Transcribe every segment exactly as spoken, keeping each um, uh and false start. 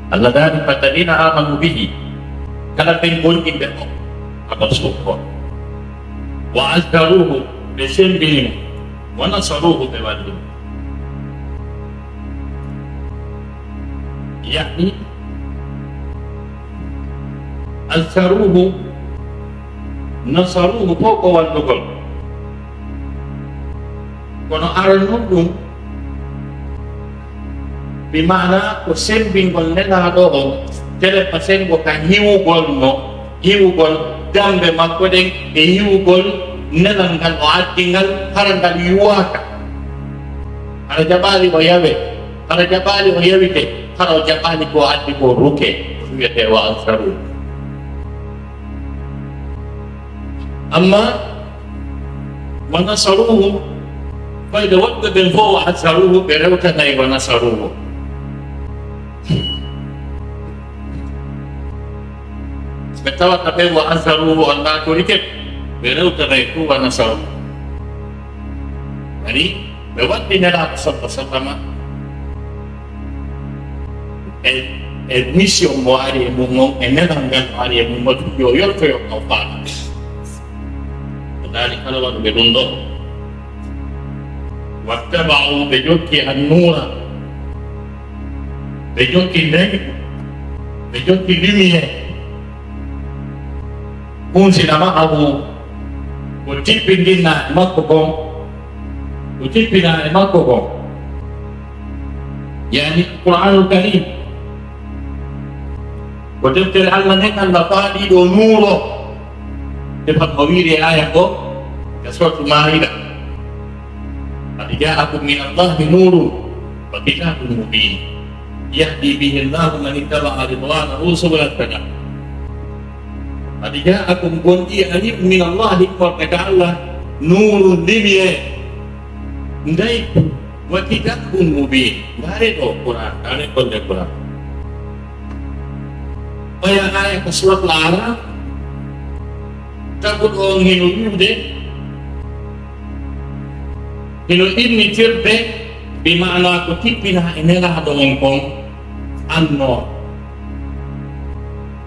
Allah daali, "Falladina amanu bihi," kala ɓen gomɗinɓe o, aba suko. "Wa azzaruhu," ɓe sembini mo. "Wa nasaruhu," ɓe walli mo. Yani, azzaruhu, nasaruhu, fof ko wallugol. Kono aranun ɗum, bi maana ko sembingol Nelaaɗo on, tele pasengo ka hiwugol mo, hiwugol dambe makko ɗen, e hiwugol nelal ngal o addi ngal, hara ngal yuwaaka. Hara jaɓaali o yawe, hara jaɓaali o yawite, hara o jaɓaali ko addi ko ruke, ko wiyete wa ansaru. Amma wa nasaruhu, fayde woɗɓe ɓen fof wa azzaruhu, ɓe rewtanay wa nasaruhu. Ɓe tawata ɓen wa azzaruhu, on laatori kadi, ɓe rewtanay ko wa nasaruhu. Yani, ɓe waddi Nelaaɗo sallallahu alaihi wasallam e, e mission mo ari e mum on, e nelal ngal mo ari e mum on, yo yottoyo kaw faala. O daali kala waɗuɓe ɗum ɗo. Wattaba'u, ɓe jokki annuura, ɓe jokki ndey, ɓe jokki lumière. Unsila ma'ahu, ko tippinɗinna e makko kon, ko tippina e makko kon. Yani Qur'anul Karim, ko deftere Allah nden, Allah faɗi ɗo nuuro. Defat mo wiiri e aya ko, e Suratul Maida. Qad ja'akum min Allahi nurun wa kitabun mubin. Yahdi bihi Allahu man ittaba'a ridwanahu subula salam. Qad ja'akum, gonɗi ari min Allahi, immorde ka Allah, nurun, lumière, ndey, wa kitabun mubin. Ndaare ɗo Qur'an, ndaare golle Qur'an. Oya aya ka Suratul Araf, taguɗo on hino wi'ude, hino innitirde, bi maana ko tippina e Nelaaɗo on kon, annoor.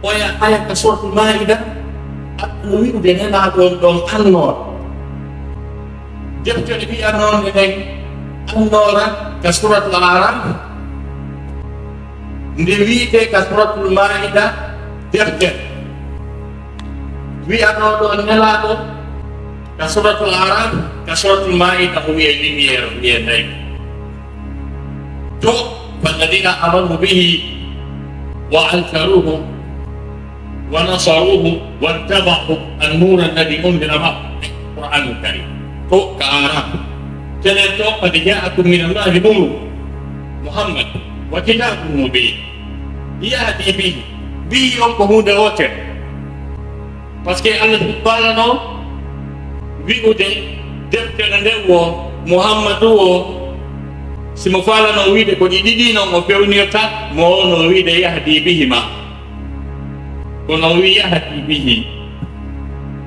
Oya aya ka Suratul Maida, aɗa wi'ude Nelaaɗo on ɗon annoor. Deftere wi'anoonde nden annoora ka Suratul Araf, nde wi'etee ka Suratul Maida deftere. Wi'anooɗo on Nelaaɗo ka Suratul Araf, ka Suratul Maida o wi'e lumière, o wi'e ndey. To, falladina amanu bihi wa ansaruhu wa nasaruhu wattaba'u an-nura alladhi unzila ma'ahu. Qur'anul Karim. To ka Arab. Tene to, qad ja'akum min Allahi nurun, Muhammad, wa kitabun mubin. Yahdi bihi. Bihi on ko huunde wootere. Parce que Allah faalano wi'ude deftere nde wo Muhammadu o, si mo faalano wi'ude ko ɗi ɗiɗi non o fewnirta, mo ono wi'ude yahdi bihima. Kono o wi yahdi bihi.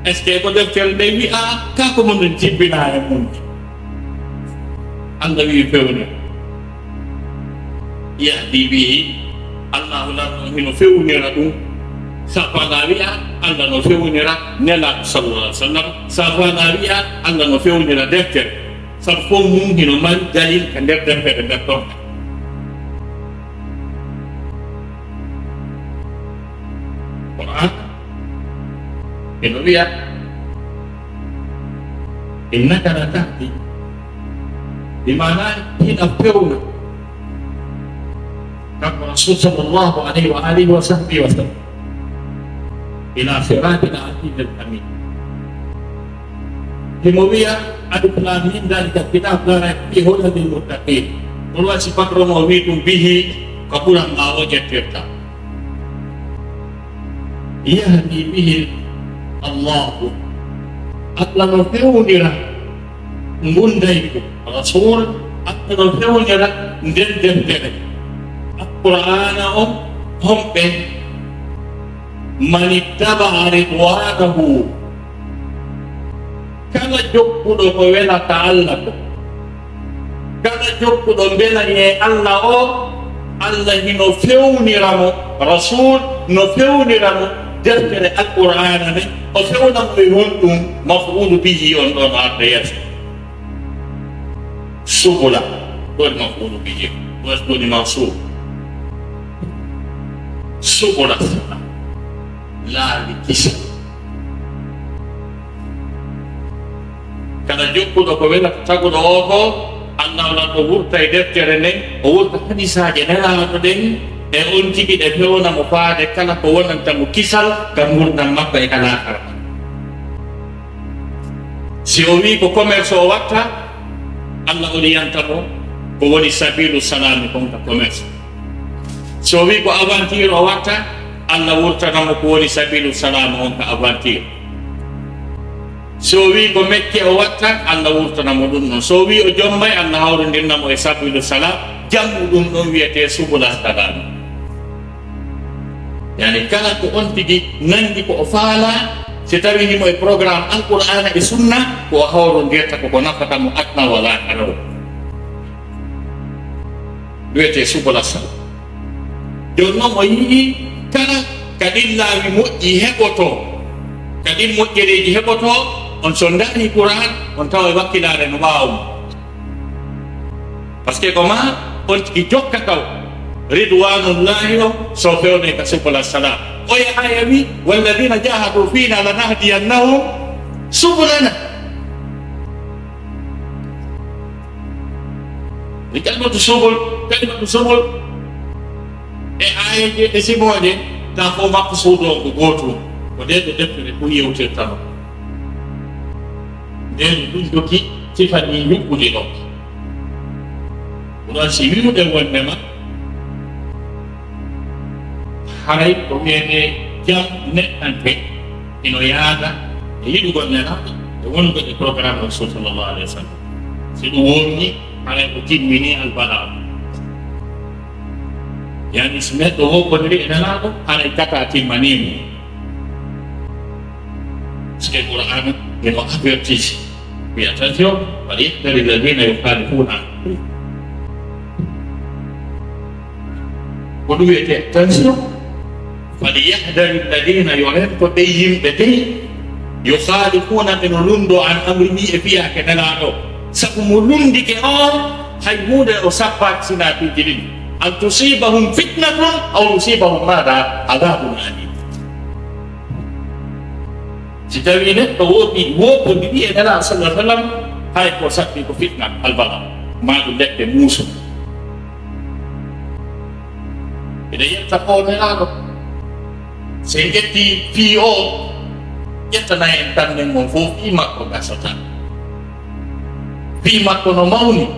Est-ce que ko deftere nde wi'a ka ko mo ɗum jibbina e mum? Allah wi fewnir. Yahdi bihi, Allahu Laamɗo hino fewnira ɗum. Safana wi'a Allah no fewnira Nelaaɗo sallallahu alaihi wasallam. Safana wi'a Allah no fewnira deftere. Sabu fof mum hino mari dalil ka nder deftere nder ɗon. Qur'an hino wi'a, "Innaka la tahdi," bi maana hino fewna. Kanko Rasul sallallahu alaihi wa alihi wa sahbihi wa sallam. Ila siratil azizil hamid. Himo wi'a, "Alif lam mim, zalikal kitab la rayba fihi hudan lil muttaqin." Ɗum waɗi si patron o wi ɗum bihi, ko ɓuran ma o ƴettirta. Yahdi bihi Allahu. Allah no fewnira ngun ndayku. Rasul, Allah no fewnira nden deftere. Qur'aana on, homɓe? Man ittaba'a ridwanahu. Kala jokkuɗo ko welata Allah ko, kala jokkuɗo mbela e Allah o, Allah hino fewnira mo, Rasul no fewnira mo deftere Alqur'aana nde, o fewna mo e honɗum? Maf'ulu bihi on ɗon arde yeeso. Subula, ɗon maf'ulu bihi, ɗon woni mansub. Subula salam, laawi kisal. Kala jokkuɗo ko welata taguɗo o ko, Allah waɗan ɗo wurta e deftere nden, o wurta hadisaaje Nelaaɗo ɗen, e on tigi ɗe fewna mo faade kala ko wonanta mo kisal ka ngurndan makko e ka laakara. Si o wii ko commerce o watta, Allah oliyanta mo ko woni sabilu salami kon ka commerce. Si o wii ko aventure o watta, Allah wurtana mo ko woni sabilu salama on ka aventure. Si o wii ko mecce o watta, Allah wurtana mo ɗum ɗon. Si o wii o jommay, Allah hawrindirna mo e sabilu salam, jammu ɗum ɗon wiyetee subula salam. Yani kala ko on tigi nanndi ko o faalaa, si tawii himo e programme Alqur'aana e Sunna, ko o hawrondirta ko ko nafata mo aduna wa laakara o. Wiyetee subula salam. Jooni non o yi'i kala ka ɗin laawi moƴƴi heɓotoo, ka ɗin moƴƴereeji heɓotoo, on so ndaani Qur'aan, on tawa e wakkilaare no ɓaawo mum. Parce que ko ma on tigi jokka taw ridwanullahi o so fewne ka subula salam. Oya aya wi, "Walladina jahadu fina lanahdiyannahum subulana." E kalimatu subul, kalimatu subul. E ayeje, e simoje, ta fo makko suudu on ko gootum. Ko nde ɗo deftere ko yewtirta non. Nden ɗum jokki sifa ni yuɓɓude ɗo. Ɗum si wi'ude wonde ma, haray ko wiyetee jam neɗɗante ino yaada e yiɗugol Nelaaɗo e wonugol e programme Rasul sallallahu alaihi wasallam. Si ɗum wonni, haray ko timmini albala. Yani si neɗɗo woppondiri e Nelaaɗo, haray kata timmanii mo. Parce que Qur'aana ino avertisi. Wi, attention, "Falyahdari alladina yukhalifuna an amrih." Ko ɗum wiyetee attention. "Falyahdari alladina", yo rento ɓe yimɓe ɓe, "yukhalifuna", ɓe no lunndoo, "an amrihi", e fiyaake Nelaaɗo. Sabu mo lunndike on, hay huunde o sabbaaki sinaa piiji ɗiɗi. "An tusibahum fitnatun aw yusibahum mada adabun alim." Si tawii neɗɗo woopi, woopondiri e Nelaaɗo sallallahu alaihi wasallam, hay ko sabbi ko fitna, albala, maa ɗum lepte muusu. Eɗen yetta ko Nelaaɗo. Si en ƴetti fii o, ƴettana en tan nen mon fof fii makko gasata. Fii makko no mawni.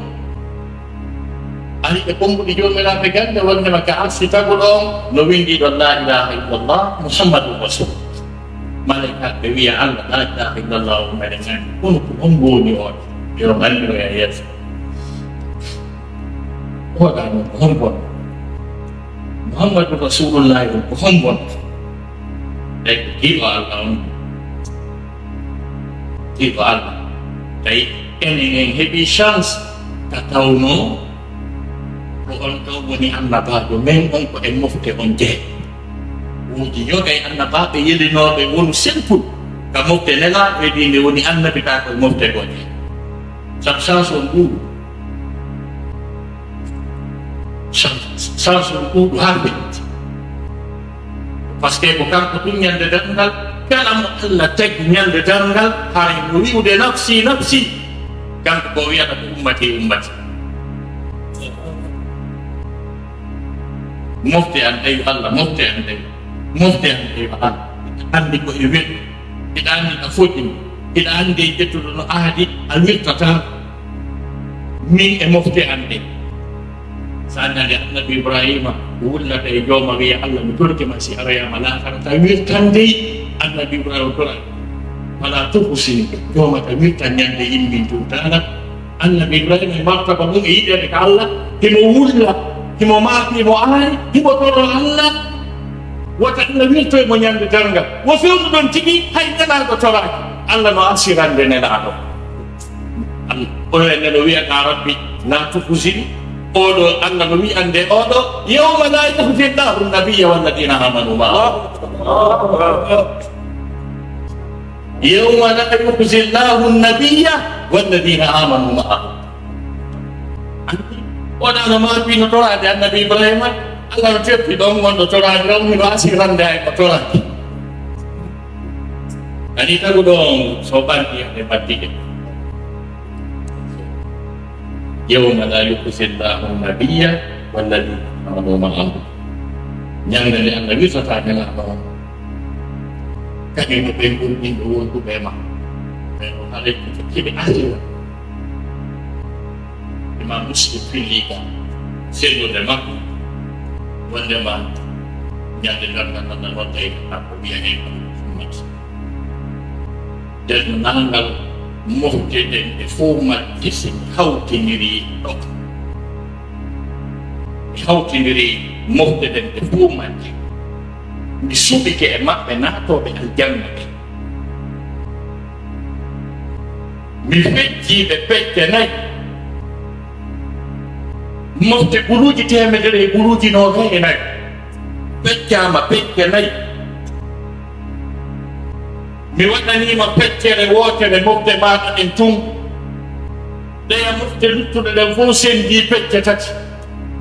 Ari ɓe kommbuɗi joomiraaɓe gannde wonde ma ka arsi taguɗo on no winndi ɗon la ilaha illallah Muhammadun Rasul. Malaykaaɓe wiya Allah la ilaha illallah o meɗen anndi. Kono ko hombo woni on? Yo anndi o ya yeeso. Oɗa noon ko hombo? Muhammadu Rasulullahi on ko hombo? Tawi ko giɗo Allah on. Giɗo Allah. Tawi enen en heɓi chance ka tawno ko on ɗo woni annabaajo men on ko e mofte on jeeyi. Woodi yoga e annabaaɓe yelinooɓe wonu simple ka mofte Nelaaɗo e ɗi nde woni annabi ka ko e mofte goo jeeyi. Sabu chance on ɗuuɗu. Chance, chance on ɗuuɗu haa feƴƴi. Parce que ko kanko tun ñande darngal, kala mo Allah tagi ñande darngal, haray mo wi'ude nafsi, nafsi, kanko ko wiyata ko ummati, ummati. Mofte an ɗe yo Allah, mofte an ɗe, mofte an ɗe yo Allah. Anndi ko e weɗɗo. Hiɗa anndi ka foti, hiɗa anndi e ƴettuɗo no aadi, a wirtata min e mofte an ɗe. Sa nani annabi Ibrahima wullata e jooma wiya, "Allah, mi torike ma si aroyama laakara, ta wirtan dey." Annabi Ibrahima tora, "Fala tukhzini, jooma ta wirtan ñande immin tun tana." Annabi Ibrahima e martaba mum e yiɗeede ka Allah, himo wulla, himo maafi, himo aari, himo toro Allah. Wota Allah wirtoy mo ñande darngal. Wo fewndo ɗon tigi, hay nelaaɗo toraaki. Allah no asirande nelaaɗo. Allah, onon en nano wiya ka Rabbi, "La tukhzini, Oɗo, Allah no wi'ande oɗo, "Yawma la yukhzi Allahu an-nabiyya walladhina amanu ma'ahu." "Yawma la yukhzi Allahu an-nabiyya walladhina amanu ma'ahu." Andi, oɗa no maapi no toraade Annabi Ibrahima, Allah no teppi ɗon wonɗo toraade ɗon, hino asirande ay ko toraade. Ani tagu ɗon so ɓanti e ɓanti e. "Yawma la yukhzi Allahu an-nabiyya walladhina amanu ma'ahu." Ñande nde Allah wirtata nelaaɗo on, kañum e ɓen ɓurɗinɓe wonduɓe e makko. Ɓen o haray ko kiɓe asira. Imam Muslim filli ka, sellude makko, wondema ñande darngal Allah nodday ka ko wiya en Muhammad. Denndaangal mofte ɗen ɗe fof majje, si mi hawtindiri ɗo, mi hawtindiri mofte ɗen ɗe fof majje, mi suɓike e maɓɓe naatooɓe aljanna ɓe. Mi feccii ɓe pecce nay, mofte guluuji teemedere e guluuji noogay e nay, feccaama pecce nay. Mi waɗaniima feccere wootere mofte maaɗa ɗen tun. Ɗeya mofte luttuɗe ɗen fof senndii pecce tati.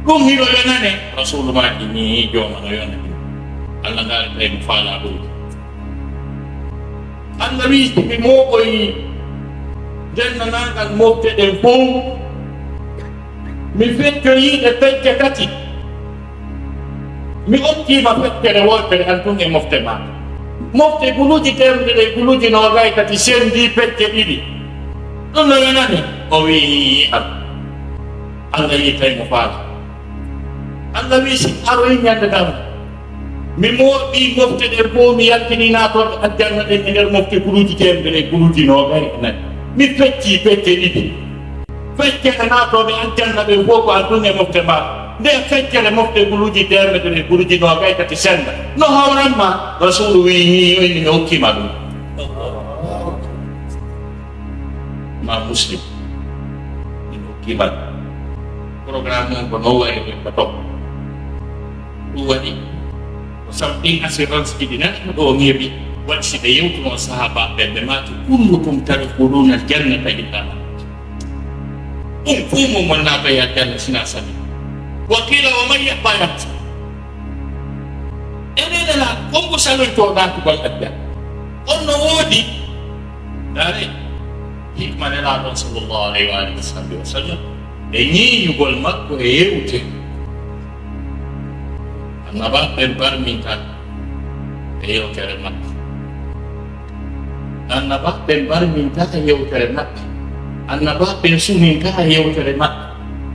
Ɗum hino yonane. Rasuulu maaji ni jooma no yonani. Allah ndaari tawi mo faalaa ɗum. Allah wi'i, si mi mooɓoyi denndaangal mofte ɗen fof, mi feccoyii ɗe pecce tati. Mi okkiima feccere wootere an tun e mofte maa. Mofte guluuji teemedere e guluuji noogay tati senndii pecce ɗiɗi. Ɗum no yonani? O wi'i, "Yi'an." Allah yi'i tawi mo faala. Allah wi'i, "Si aroyi ñande darngal, mi mooɓii mofte ɗen fof, mi yaltinii naatooɓe aljanna ɓen e nder mofte guluuji teemedere e guluuji noogay e nay. Mi feccii pecce ɗiɗi." Feccere naatooɓe aljanna ɓen fof ko an ɗum e mofte maa. Nde feccere mofte guluuji teemedere e guluuji noogay tati sennda. No hawran ma? Rasuulu wi'i, "Nii, o inni mi okkiima ɗum." Ma Muslim. Mi okkiima ɗum. Programme on ko no wayi ko topp. Ɗum waɗi ko sabu ɗin assurance ji ɗi nanɗo ɗo ngeeɓi. Waɗi si ɓe yewtuno sahaabaaɓe ɓe, ɓe maaki, "Kullukum tadkhuluna al-jannata illa man." Ɗum fuu mo mon naatoya aljanna sina sami. Wa qila wa man ya'ba ya Rasul. Enen ala konko saloyto naatugol aljanna. On no woodi. Ndaare hikma Nelaaɗo on sallallahu alayhi wa alihi wa sahbihi wa sallam e ñiiñugol makko e yewte. Annabaaɓe ɓen barminta e yewtere maɓɓe. Annabaaɓe ɓen barminta e yewtere maɓɓe. Annabaaɓe ɓen suninta e yewtere maɓɓe.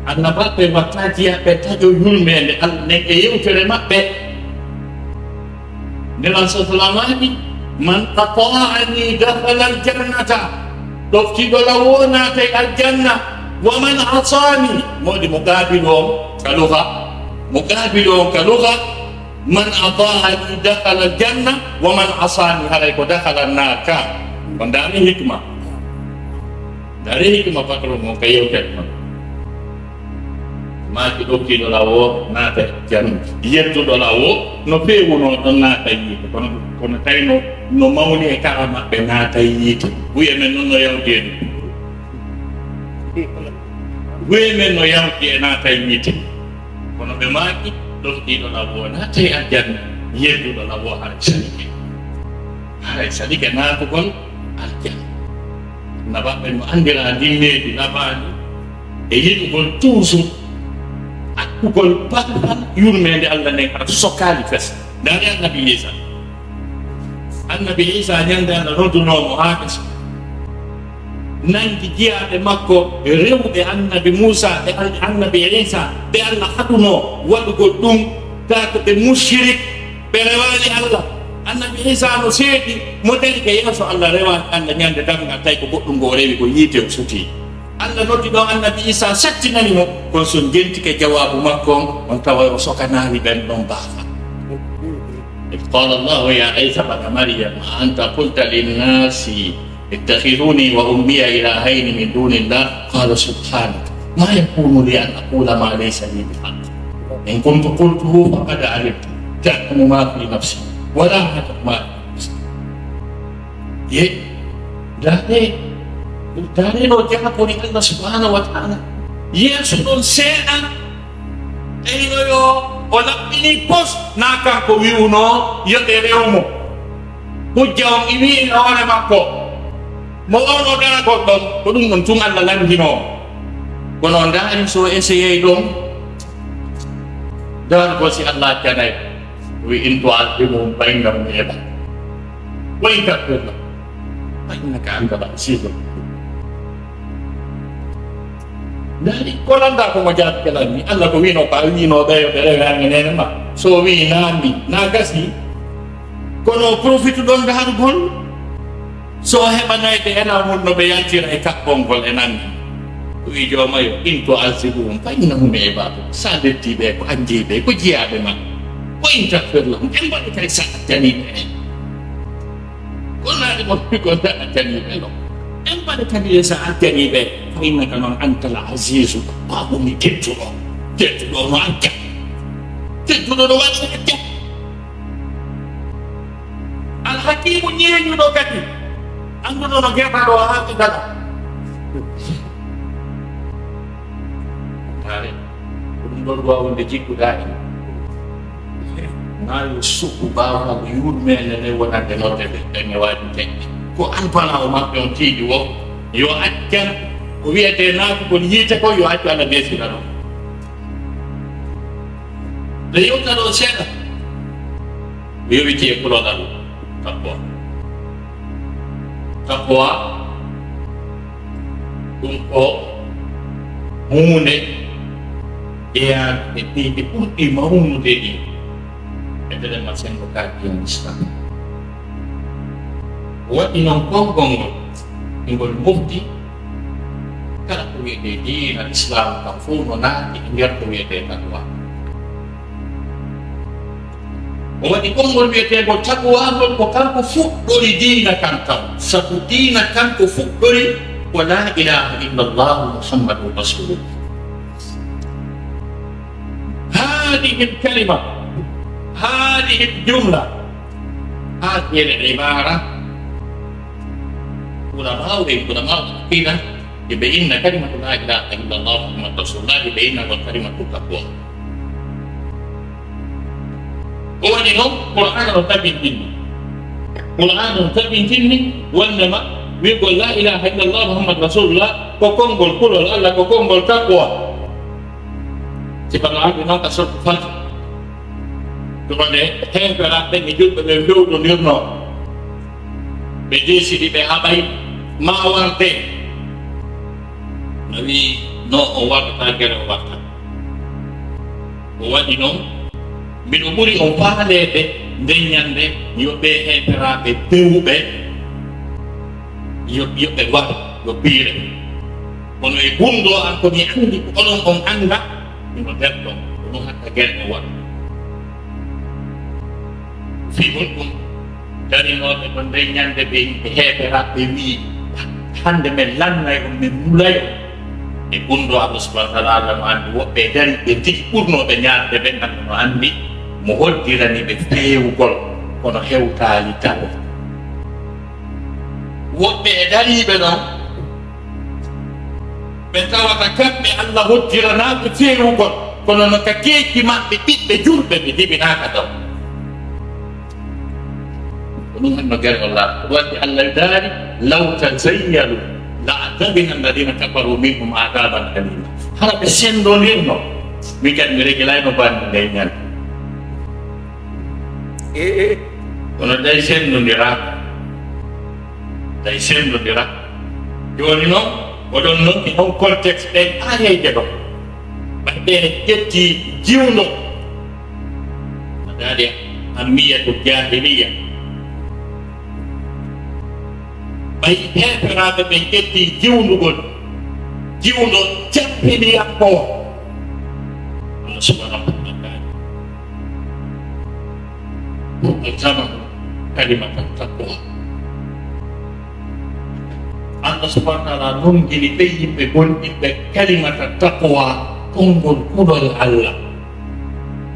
Annabaaɓe ɓen watta jiyaaɓe taƴo yurmeende Allah nden e yewtere maɓɓe. Nelaaɗo sallallahu alayhi wa sallam, "Man ata'ani dakhala al-jannata." Ɗoftiiɗo law o naatay aljanna. "Wa man asani." Mo waɗi mo qaabilu on ka luga. Mo qaabilu on ka luga. "Man ata'ani dakhala al-janna, wa man asani," haray ko dakhala an-nar ka. Ko ndaari hikma. Ndaari hikma patron mo ka yewtere non. Maaki ɗoftiiɗo law o naata janna. Yettuɗo law o no feewuno ɗon naata yiite. Kono, kono tawno no mawni e kara maɓɓe naata yiite. Buye men non no yawti e ɗum. Buye men no yawti e naata yiite. Kono ɓe maaki, ɗoftiiɗo law o naatay aljanna, yedduɗo law o haray salike. Haray salike naatugol aljanna. Naba ɓe no anndira ndin needi labaandi e yiɗugol toujours accugol balal yurmeende Allah nden hara sokaali fes. Ndaari Annabi Iisa. Annabi Iisa ñande Allah noddunoo mo haa gasi. Nangi jiyaaɓe makko rewɓe Annabi Muusaa e Annabi Iisa ɓe Allah haɗunoo waɗugol ɗum, kaa ko ɓe mushrik, ɓe rewaali Allah. Annabi Iisa no seedi, mo dari ka yeeso Allah rewaali Allah ñande darngal, tawi ko goɗɗum ngo o rewi ko yiite o sutii. Allah noddi ɗon Annabi Iisa settinani mo, kono so on jentike jawaabu makko on, on taway o sokanaali ɓen ɗon baafa. إذ قال الله يا عيسى ابن مريم أأنت قلت للناس اتخذوني وأمي إلهين من دون الله؟ قال سبحانك. ما يكون لي أن أقول ما ليس لي بحق. إن كنت قلته فقد علمته. تعلم ما في نفسي ولا أعلم ما في نفسك. Ye, ndaare, ndaare no jaabori Allah subhanahu wa ta'ala. Yeeso ɗon seeɗa, tawi no yo o laɓɓini pos, na kanko wi'uno yo ɓe rew mo. Hujja on iwi e hoore makko. Mo on o dara goɗɗon, ko ɗum ɗon tun Allah lanndinoo. Kono ndaari so o essayey ɗon, ndaar ko si Allah accanay, wi in tu'adhibhum fa innahum ibad. Wa in taghfir lahum fa innaka antal azizul hakim. Ndaari ko lannda ko mo jaabi kala ni, Allah ko wi'no ko a wi'no ɓe yo ɓe rewe an e neene ma. So o wi'i naami, na gasi. Kono o profite ɗon ndaarugol. So o heɓanayde enaa mun no ɓe yaltira e kaɓɓongol e nanndi. O wi'i jooma yo, in tu'adhibhum fa innahum ibaduk. Sa leddi ɓe ko an jeyi ɓe, ko jiyaaɓe ma. Wa in taghfir lahum, en mbaɗi kadi sa accanii ɓe. Ko naade mo ko sa accanii ɓe ɗo. En mbaɗi kadi sa accanii ɓe. Fa innaka non antal azizu, ko a woni tedduɗo. Tedduɗo no acca. Tedduɗo no waɗi acca. Alhakiimu ñeeñuɗo kadi, annduɗo no gerɗa ɗo haa ɓe dala. Taare, ko ɗum ɗon ɗo wonde jikkuɗaa en. Maa yo suɓu ɓaawo ko yurmeende nde wonande nodde ɓe, ɓe ne waawi teƴƴe. Ko alfanaawo maɓɓe on tiiɗi wo, yo accan ko wiyetee naatugol yiite ko, yo accu Allah ɓeesira ɗum. Nde yewta ɗo seeɗa, mi yowiti e kulolal taqwa. Taqwa, ɗum ko huunde jeyaande e piiji ɓurɗi mawnude ɗi e nder ma senngo ka diina Islam. Waɗi noon konngol ngol, ngol mofti kala ko wiyetee diina Islam kam fof no naati e nder ko wiyetee taqwa. O waɗi konngol wiyeteengol taqwa ngol, ko kanko fuɗɗori diina kan kam. Sabu diina kan ko fuɗɗori ko la ilaha illallah Muhammadun Rasulullah. هذه الكلمة، هذه الجملة، هذه العبارة، علماء، علماء العقيدة، ɓe inna kalimatu la ilaha illallah Muhammad Rasulullah, ɓe inna ɗon kalimatu taqwa. Ko waɗi noon, Qur'aana no tabintinni. Qur'aana no tabintinni wonndema wi'gol la ilaha illallah Muhammad Rasulullah ko konngol kulol Allah, ko konngol taqwa. Sifa no ardi noon ka sortu Fajr. Tuma nde heeferaaɓe ɓen e julɓe ɓen fewtondirnoo. Ɓe deesidi, ɓe haɓay ma warde. No wi'i, no o wartata gere o warta. O waɗi noon, mbiɗo ɓuri on faaleede nden ñannde yo ɓee heeferaaɓe bewuɓe, yo, yo ɓe war, yo piire. Kono e gunndoo an ko mi anndi ko onon on annda, mino nder ɗon, ko ɗum hatta gere o waɗa. Fii honɗum darinooɓe ɗon nden ñannde ɓe yimɓe heeferaaɓe wi'i, hannde men lannay on, men nulay on? E gunndoo Allah subhanahu wa ta'ala, Allah no anndi woɓɓe e dariiɓe tigi ɓurnooɓe ñaarde ɓen, Allah no anndi mo hoddirani ɓe feewugol, kono hewtaali tan. Woɓɓe e dariiɓe ɗon, ɓe tawata kamɓe Allah hoddiranaaɓe feewugol, kono no ka keeci maɓɓe ɓiɓɓe julɓe ɓe jibinaaka ɗon. Ko ɗum henno gere o laato. Ko waɗi Allah daari, "Law tazayyalu la azabna alladhina kafaru minhum azaban alima." Hara ɓe senndondirno, min kadi mi regilayno bannde nden ñande. E, e, kono tawi senndondiraaka. Tawi senndondiraaka. Jooni noon, oɗon noon, e on contexte ɗen aayeeje ɗon. Ɓay ɓe ƴetti jiwndo. Daade ammiyatu jahiliya. Ɓay heeferaaɓe ɓen ƴetti jiwndugol, jiwndo jahiliya ko. Allah subhanahu wa ta'ala. Alzamahum kalimata taqwa. An Allah subhanahu wa ta'ala longini ɓe yimɓe gonɗinɓe kalimata taqwa, konngol kulol Allah.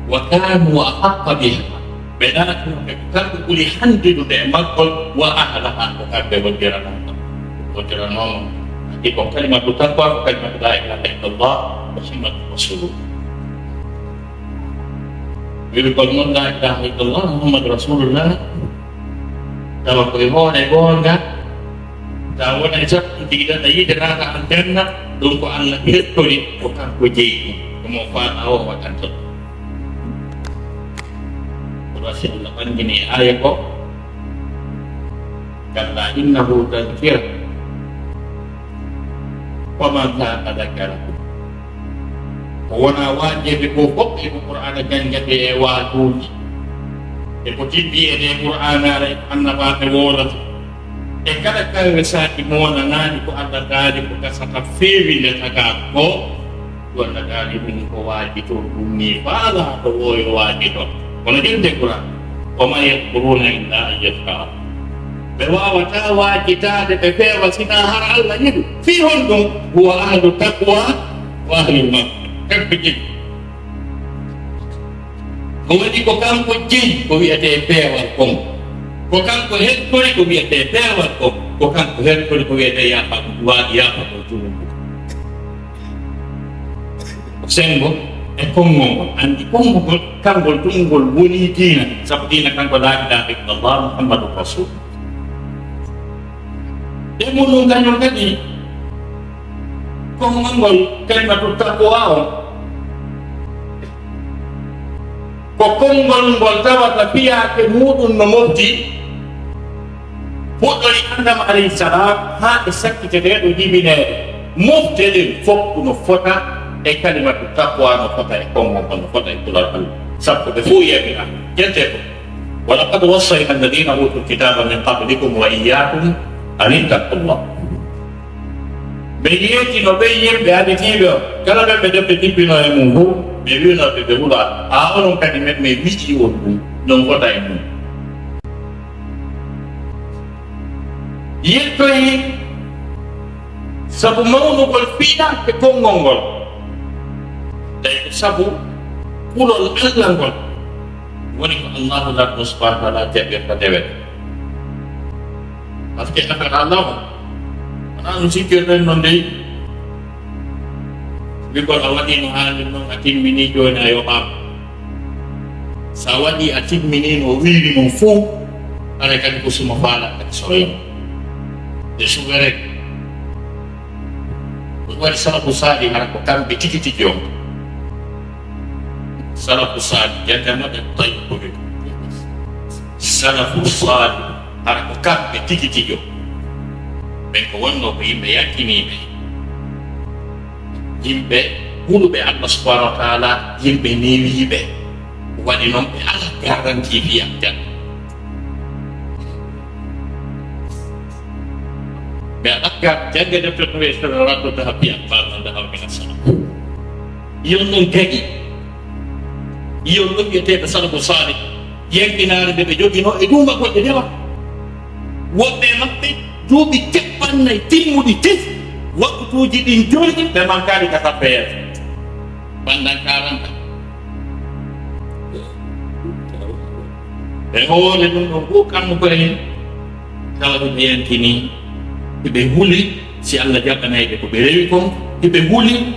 Wa kanu ahaqqa biha, ɓe naatino ɓe ko kamɓe ɓuri handidude e maggol, wa ahlaha, ko kamɓe wondiranooma, wondiranooma. Adi ko kalimatu taqwa, ko kalimatu la ilaha illallah, Muhammadu Rasulullah. Wi'ugol noon la ilaha illallah, Muhammadu Rasulullah, tawa koye hoore goonga, tawa wona e sattu jiiɗata yiide naata aljanna, ɗum ko Allah hettori, ko kanko jeyi ɗum, ko mo faala o waɗanta ɗum. Ko ɗo si Allah ɓangini e aaya ko, kalla innahu tadhkira, faman sha'a dhakara. Ko wona waajeede ko fof e ko Qur'aana janngate e waajuuji. E ko timmi e ɗee Qur'aanaare e ko annabaaɓe woolata. E kala kawre saaki mo wonanaani ko Allah daali ko gasata feewinde tagaa ko, walla daali ɗum ko waajitoo ɗum nii faalaa ko wooyo waajitoo. Kono ƴeewte Qur'aana. Wa ma yadhkuruna illa an yasha Allah. Ɓe waawataa waajitaade ɓe feewa sinaa hara Allah yiɗi. Fii honɗum? Huwa ahlu taqwa wa ahlu maghfira. Kanko jeyi. Ko waɗi ko kanko jeyi ko wiyetee peewal kon. Ko kanko hettori ko wiyetee peewal kon. Ko kanko hettori ko wiyetee yaafa, waawi yaafa ko junuubu. Senngo e konngol ngol. Anndi konngol ngol, kanngol tun ngol woni diina. Sabu diina kanko laa ilaaha illallah Muhammadun Rasul. E mun ɗum kañum kadi, konngol ngol kalimatu taqwa on, ko konngol ngol tawata fiyaake muuɗum no mofti, fuɗɗori Adama alayhi salam haa e sakkitete ɗo jibinee. Mofte ɗen fof no fota e kalimatu taqwa, no fota e konngol ngol, no fota e kulol Allah. Sabu ɓe fof yamira, ƴettee ko. Wa laqad wassayna alladhina utul kitaba min qablikum wa iyyakum an ittaqullah. Ɓe yeetino ɓen yimɓe aditiiɓe on, kala ɓen ɓe defte jippinoo e mum fof, ɓe wi'unoo ɓe, ɓe hula, haa onon kadi men, men wi'i on ɗum, non fota e mum. Yettoyi sabu mawnugol fiyaake konngol ngol. Tawi ko sabu kulol Allah ngol woni ko Allahu Laamɗo subhanahu wa taala jaɓirta dewe. Parce que affaire Allah o, wonaa no sikkirɗen non dey. Wi kon a waɗiino haalde non, a timmini, jooni a yoɓaama. So a waɗi, a timmini no wiiri non fof, haray kadi ko suma faala kadi so yom. De suwerek. Ko waɗi salafu saali hara ko kamɓe tigi tigi on. Salafu saali, jannganooɓe tawi ko ɓe. Salafu saali hara ko kamɓe tigi tigi on. Ɓen ko wonno ko yimɓe yakkiniiɓe. Yimɓe huluɓe Allah subhanahu wa taala, yimɓe newiiɓe. Waɗi noon ɓe alaa garanti fii aljanna. Ɓe alaa gar-, jannge defte ɗum e sera ratto daha fii aljanna daha mina sala. Yon ɗum tagi. Yon ɗum wiyeteeɓe salafu saalih. Yenkinaare nde ɓe joginoo e duuma goɗɗe dewa. Woɓɓe e maɓɓe duuɓi capanɗe nayi timmuɗi tati, waktuuji ɗin joyi ɓe mankaali ka tappeere. Pendant quarante ans. E hoore ɗum ɗon fof, kamɓe koye heen, tawa hiɓe yentini, hiɓe huli si Allah jaɓanay ɓe ko ɓe rewi kon, hiɓe huli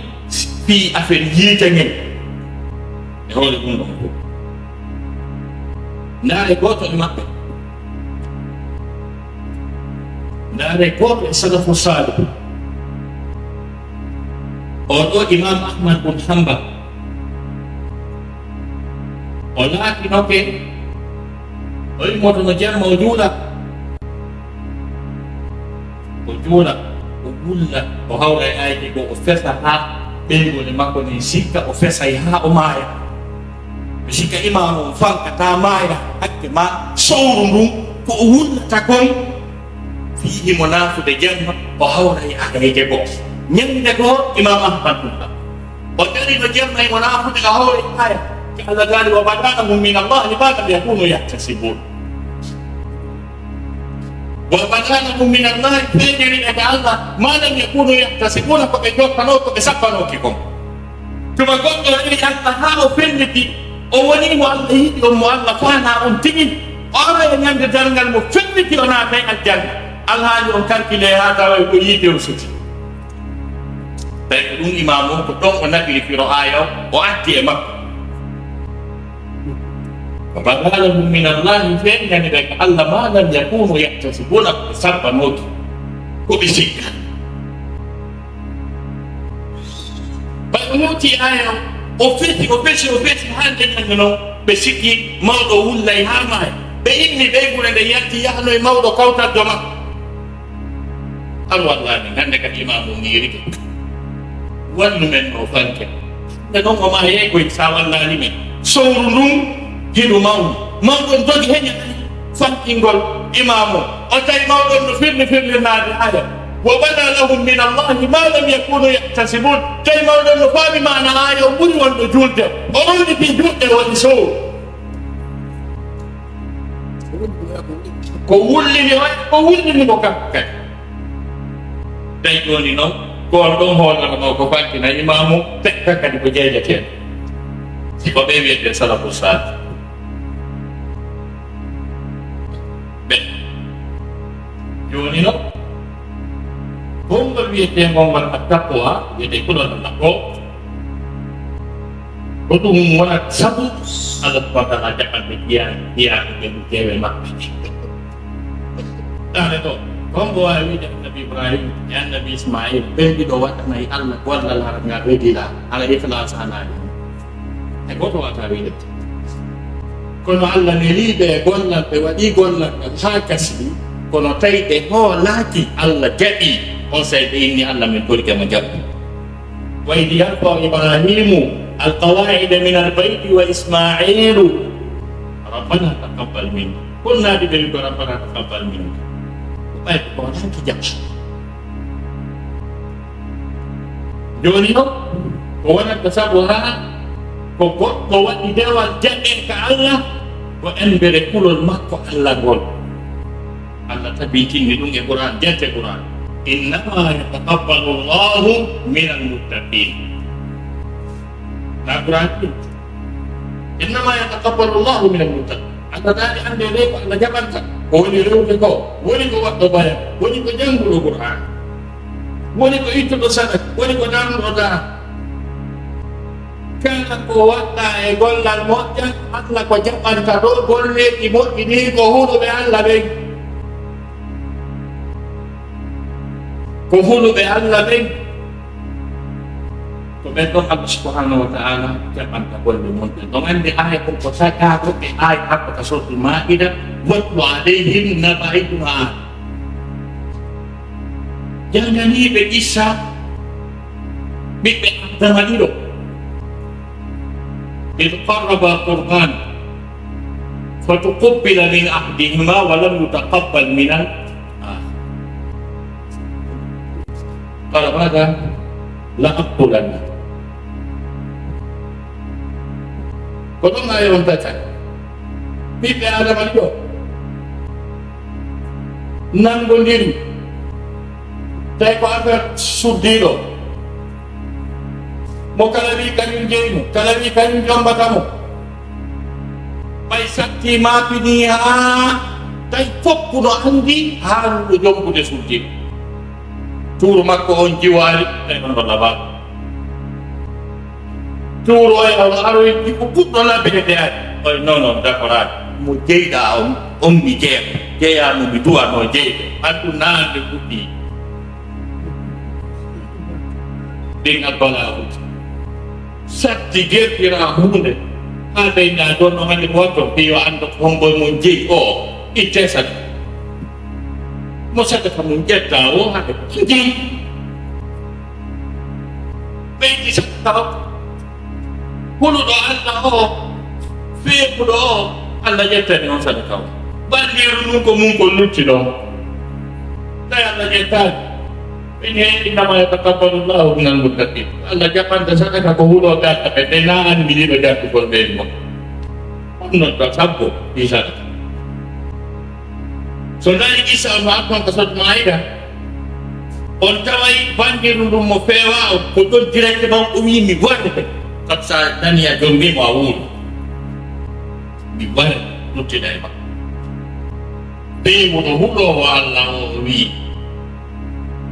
fii affaire yiite ngen. E hoore ɗum ɗon fof. Ndaare gooto e maɓɓe. Ndaare gooto e salafu saalih. Oo ɗoo Imaam Ahmad bun Hanbal. O laatinoke, o immoto no jamma o juula. O juula, o wulla, o hawra e aayeeje goo, o fesa haa ɓeynguure makko nden sikka o fesay haa o maaya. Mi sikka imaamu on fankataa maaya, hakke ma sowru ndun, ko o wullata kon, fii himo naafude jamma, o hawra e aayeeje goo. Ñannde goo, Imaam Ahmad ɗum ɗam. O darino jamma, himo naafude, o hawra e aaya. Ka Allah daali, "Wa bada'ahum min Allahi ma lam yakunu yahtasibun." Wa bada lahum min Allahi, feeñani ɓe ka Allah, ma lam yakunu yahtasibuna, ko ɓe jottanoo, ko ɓe sappanooki kon. Tuma goɗɗo rewi Allah haa o felliti, o wonii mo Allah yiɗi on, mo Allah faanaa on tigi, o ara e ñande darngal mo felliti o naatay aljanna. Alhaali on kalkilee haa taway ko yiite o suti. Tawi ko ɗum imaamu on, ko ɗon o naɓiri firo aaya o, o addi e makko. Wa bada lahum min Allahi, feeñani ɓe ka Allah, ma lam yakunu yahtasibuna, ko ɓe sappanooki, ko ɓe sikka. Ɓay o yewti aaya o, o fesi, o fesi, o fesi, haa nde ñande non, ɓe sikki mawɗo wullay haa maaya. Ɓe inni ɓeynguure nde yalti yahno e mawɗo kawtal do makko. An wallahi, hannde kadi imaamu miirike. Wallu men no fanke. Nde non o maayay koy sa wallaali men. Sowru ndun hiɗu mawni. Mawɗo on dogi heña fankingol imaamu. O tawi mawɗo on no firli firlirnaade aaya. Wa bada lahum min Allahi ma lam yakunu yahtasibun. Tawi mawɗo on no faami maana aaya, o ɓuri wonɗo juulde. O ronditi juulde woni sowru. Ko wullini oya, ko wullini mo kanko kadi. Tawi jooni noon, ko on ɗon hoolornoo ko fantina imaamu, tekka kadi ko jeydeteeɗo. Si ko ɓe wiyetee salafu saalih. Ɓe. Jooni noon, konngol wiyetee ngol ngal at-taqwa, wiyetee kulol Allah ko. Ko ɗum wonata sabu Allah subhanahu wa taala jaɓande jiyaa-, jiyaaɓe ɓe ɗum keewe maɓɓe. Ɗaane ɗo, hombo waawi wiide annabi Ibrahim e annabi Ismail, ɓen ɗiɗo waɗanay Allah gollal hara ngal regila, hara ikhlas anaani? E gooto waata wiide. Kono Allah neliiɓe e gollal, ɓe waɗi gollal ngal haa gasi, kono tawi ɓe hoolaaki Allah jaɓi, on saa'i ɓe inni Allah min torike mo jaɓu. وإذ يرفع إبراهيم القواعد من البيت وإسماعيل ربنا تقبل منا. Ko naati ɓe wi'ude ربنا تقبل منا. Ko ɓay ko wonaa ki jaɓa. Jooni noon, ko wonata sabu haa ko goɗɗo waɗi dewal jaɓee ka Allah, ko embere kulol makko Allah ngol. Allah tabitini ɗum e Qur'an, jante Qur'an. إنما يتقبل الله من المتقين. Na Qur'an ɗum. إنما يتقبل الله من المتقين. Allah daali annde nde ko Allah jaɓanta. Ko woni rewde ko, woni ko waɗɗo baya, woni ko jannguɗo Qur'an, woni ko ittuɗo sadaka, woni ko darnuɗo dara. Kala ko waɗɗa e gollal moƴƴal, Allah ko jaɓanta ɗo golleeji moƴƴi ɗin ko huluɓe Allah ɓen. Ko huluɓe Allah ɓen. Ko ɓen ɗon Allah subhanahu wa ta'ala jaɓanta golle mon ɗen. Ɗon anndi aaya kon ko tagaaɗo e aaya makko ka suratul Maa'ida, واتل عليهم نبأ ابني آدم. Jannganiiɓe qissa ɓiɓɓe Adama ɗiɗo. إذ قربا قربانا فتقبل من أحدهما ولم يتقبل من الآخر. قال ماذا؟ لأقتلنك. Ko ɗum aaya on tagata. Ɓiɓɓe Adama ɗiɗo nanngondiri, tawi ko affaire suddiiɗo. Mo kala wi kañum jeyi mo, kala wi kañum jombata mo. Ɓay satti maapini haa tawi fof no anndi haaruɗo jombude suddiiɗo. Tuuru makko on jiwaali, tawi on ɗo labaaɗo. Tuuru oya, o aroy jikku ɓuɗɗo labirede ari. Oy, non, non, d'accord ari. Mo jeyɗaa on, on mi jeya. Jeyaa mo mi duwanoo jeyde. Aduna nde fuɗɗi. Ɗin albalaaɗo. Satti gertiraa huunde. Haa ɓeydaa ɗon no hannde ko watto. Yo anndu ko hombo mo jeyi o. Itte satti. Mo sadaka mum ƴetta o, hade ko jeyi. Ɓeydi sadaka o. Huluɗo Allah o, feeɓuɗo o, Allah ƴettani on sadaka o. Ɓanniiru ndun ko mun ko lutti ɗon. Tawi Allah ƴettaani. Min he, إنما يتقبل الله من المتقين. Allah jaɓanta sadaka ko hulooɓe Allah ɓe, ɓe na an mi yiɗo jaɓtugol ɓe mo. On non ɗo sabbo ɗi sadaka. So ndaari qissa on, ma addan ka sot maayda, on taway banndiru ndun mo feewaa on, ko ɗon directement o wi'i, "Mi warete." Comme ça, nani a jombii mo a wuuri. "Mi warete, luttiɗa e makko." Ɓeynguɗo huloowo Alla o, o wi'i,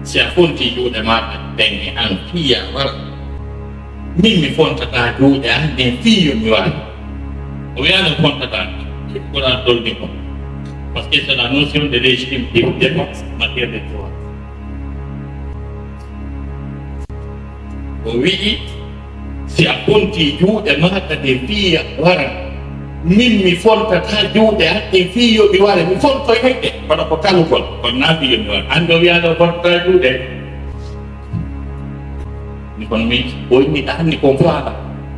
"Si a fontii juuɗe maaɗa, ɓen e an fii yo a wara. Min mi fontataa juuɗe an ɗen fii yo mi wara." O wi'aano fontataa, ko ɗon dolni kon. Parce que c'est la notion de légitimité de défense en matière de droit. O wi'i, "Si a fontii juuɗe maaɗa ɗen fii yo a wara, min mi fontataa juuɗe an ɗen fii yo mi wara, mi fontoyay ɗe, kono ko kalugol, kono naa fii yo mi wara." Anndi o wi'aano fontataa juuɗe. Ni kono mi, o inni ɗa anndi ko mi faala.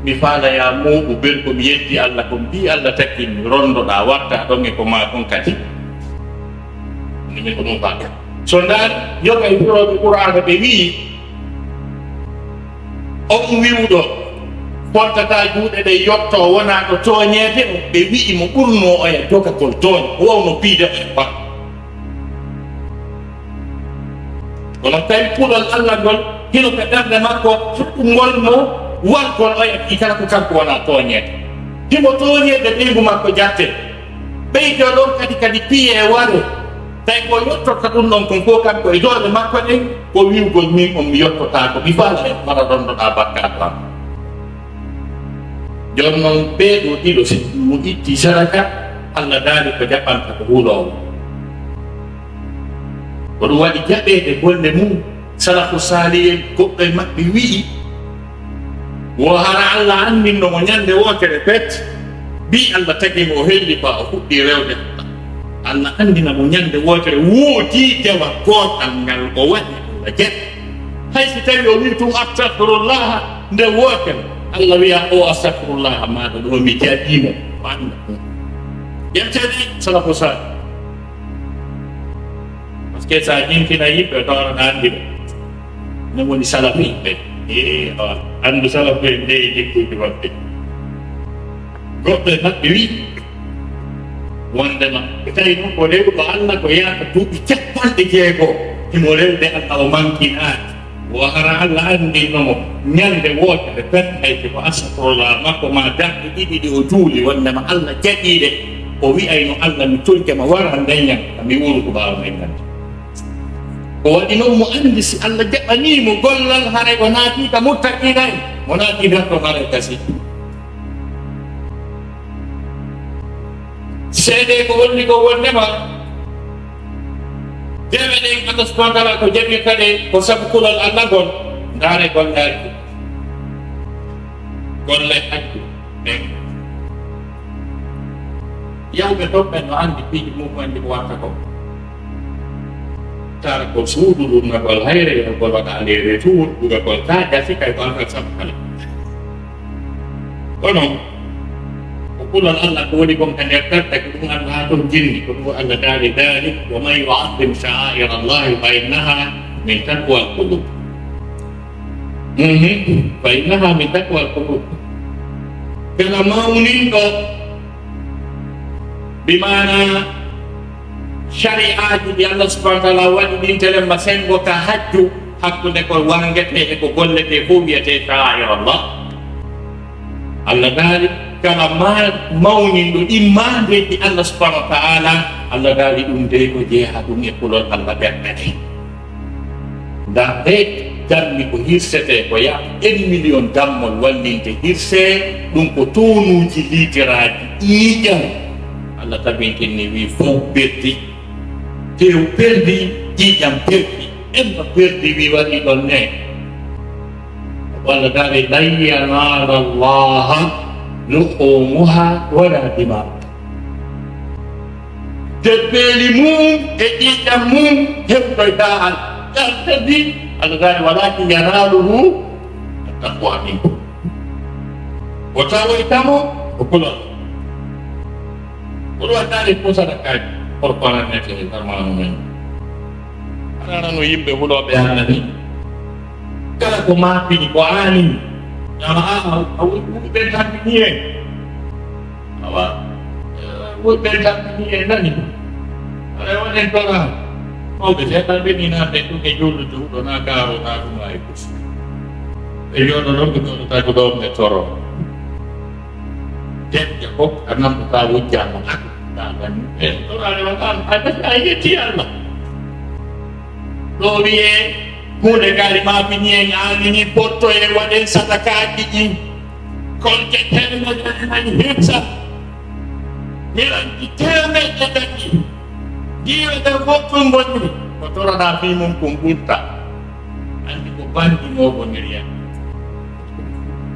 Mi faala yaa muuɓu bel ko mi yeddi Alla, ko mi bii Alla takki mi, rondoɗaa, wartaa ɗon e ko maa kon kadi. Ni mi ko ɗum faala. So ndaar, yoga e furooɓe Qur'aana ɓe wi'i, on wi'uɗo fontataa juuɗe ɗen yottoo wonaa ɗo tooñeede, ɓe wi'i mo ɓurnoo oya dogagol tooñ, o wawno piide oya. Kono tawi kulol Alla ngol hino ka ɓernde makko, haɗungol mo wargol oya fii kala ko kanko wonaa tooñeede. Himo tooñeede ɓeyngu makko jatte. Ɓeydoo ɗon kadi, kadi piyee waree. Tawi ko yottorta ɗum ɗon kon fof kanko e doole makko ɗen, ko wi'ugol min on mi yottotaako, mi faala en wara rondoɗaa bakkaatu am. Jooni non ɓee ɗoo ɗiɗo si mo itti sadaka, Alla daali ko jaɓanta ko huloowo. Ko ɗum waɗi jaɓeede golle mum, salafu saalih en, goɗɗo e maɓɓe wi'i, wo hara Alla anndinno mo ñande wootere pet, bii Alla tagi mo o helli ba o fuɗɗi rewde. Alla anndina mo ñande wootere woodii dewa gootal ngal o waɗi Alla jaɓi. Hay si tawi o wi'i tun astahfirullaha nde wootere, Alla wi'a o astahfirullaha maaɗa ɗo mi jaɓii mo. O annda ɗum. Ƴeewtee ɗi salafu saalih. Parce que so a ƴeewtii yimɓe tawata ɗa anndi ɓe. No woni salafiiɓe. Ee, awa, anndu salafu en nde e jikkuuji maɓɓe. Goɗɗo e maɓɓe wi'i, wondema, tawi non ko rewɗo Alla ko yaata duuɓi capanɗe jeego, himo rewde Alla o mankinaaki. Wo hara Alla anndinno mo ñande wootere pet, hay si ko astahfirullah makko maa darɗe ɗiɗi ɗi o juuli, wondema Alla jaɓii ɗe, o wi'ayno Alla, mi torike ma wara ndeñan, mi wuuru ko ɓaawo ndeñan. Ko waɗi non mo anndi si Alla jaɓanii mo gollal, haray o naatii ka muttaqiina en, mo naatii nder ton haray gasi. Seedee ko holli ko wondema dewe ɗen Allah subhanahu wa taala ko jaɓirta ɗe ko sabu kulol Allah ngol. Ndaaree golle hajju. Golle hajju ɗen. Yahɓe ton ɓen no anndi piiji mum anndi ko watta ko. Tara ko suudu ɗum nagol hayre, yahgol waɗa aller retour, ɓugagol ka jasi kay ko alkal sabu kala. Kono ko kulol Allah ko woni kon ka nder tagga, ko ɗum Allah haa ton jinni, ko ɗum Allah daali, daali, "Wa man yu'azzim sha'aira Allahi fa innaha min taqwal qulub." Mhm. "Fa innaha min taqwal qulub." Kala mawninɗo, bi maana shari'aaji ɗi Allah subhanahu wa taala waɗi ɗin telemma sengo ka hajju, hakkunde ko wangetee e ko golletee fof wiyetee sha'air Allah. Allah daali, kala ma-, mawninɗo ɗin maandeeji Allah subhanahu wa taala, Allah daali ɗum dey ko jeyaa ɗum e kulol Allah ɓerɗe ɗen. Ndaar de, dammi ko hirsetee, ko yaa en million dammol wallinte hirsee, ɗum ko tonuuji liitiraaji ƴiiƴam. Allah tabintinni, wii, fow perdi, tew perdi, ƴiiƴam perdi, en no perdi, wii, waɗi ɗon ne. Walla daari, "Lan yanala Allaha luhumuha wala dima'uha." Debbeeli mum e ƴiiƴam mum hewtoytaa an. Ƴartedi, Allah daari, "Walakin yanaluhu taqwa minkum." O tawoyta mo ko kulol. Ko ɗum waɗɗaani ko sadakaaji, korkoran nete e zamaanu men. Aɗa no yimɓe hulooɓe Alla ni. Kala ko maapini, ko aani. Ama a, a, a, wuɗɓe tampini en. Awa, eh, wuɗɓe tampini en nani. Aɗa waɗen toraare. Mawɓe seeɗa ɓe ni naatde ɗum e juulde huɗo na gaaro na ɗum ay kus. Ɓe jooɗo ɗon ɓe jooɗotaako ɗoon ɓe toro. Debbo fof a nanndata wujjaama hak. Ɗa gani. E toraare ma ɗan a yetti Allah. Ɗo wiyee huunde gaari ma bini en aani ni potto e waɗen sadakaaji ɗin. Konte teemedere nayi hirsa. Miranji teemedde tati. Ndiiwe ɗe fof ɗum boniri. Ko toroɗaa fii mum kum ɓurta. Anndi ko banndi moo boniri en.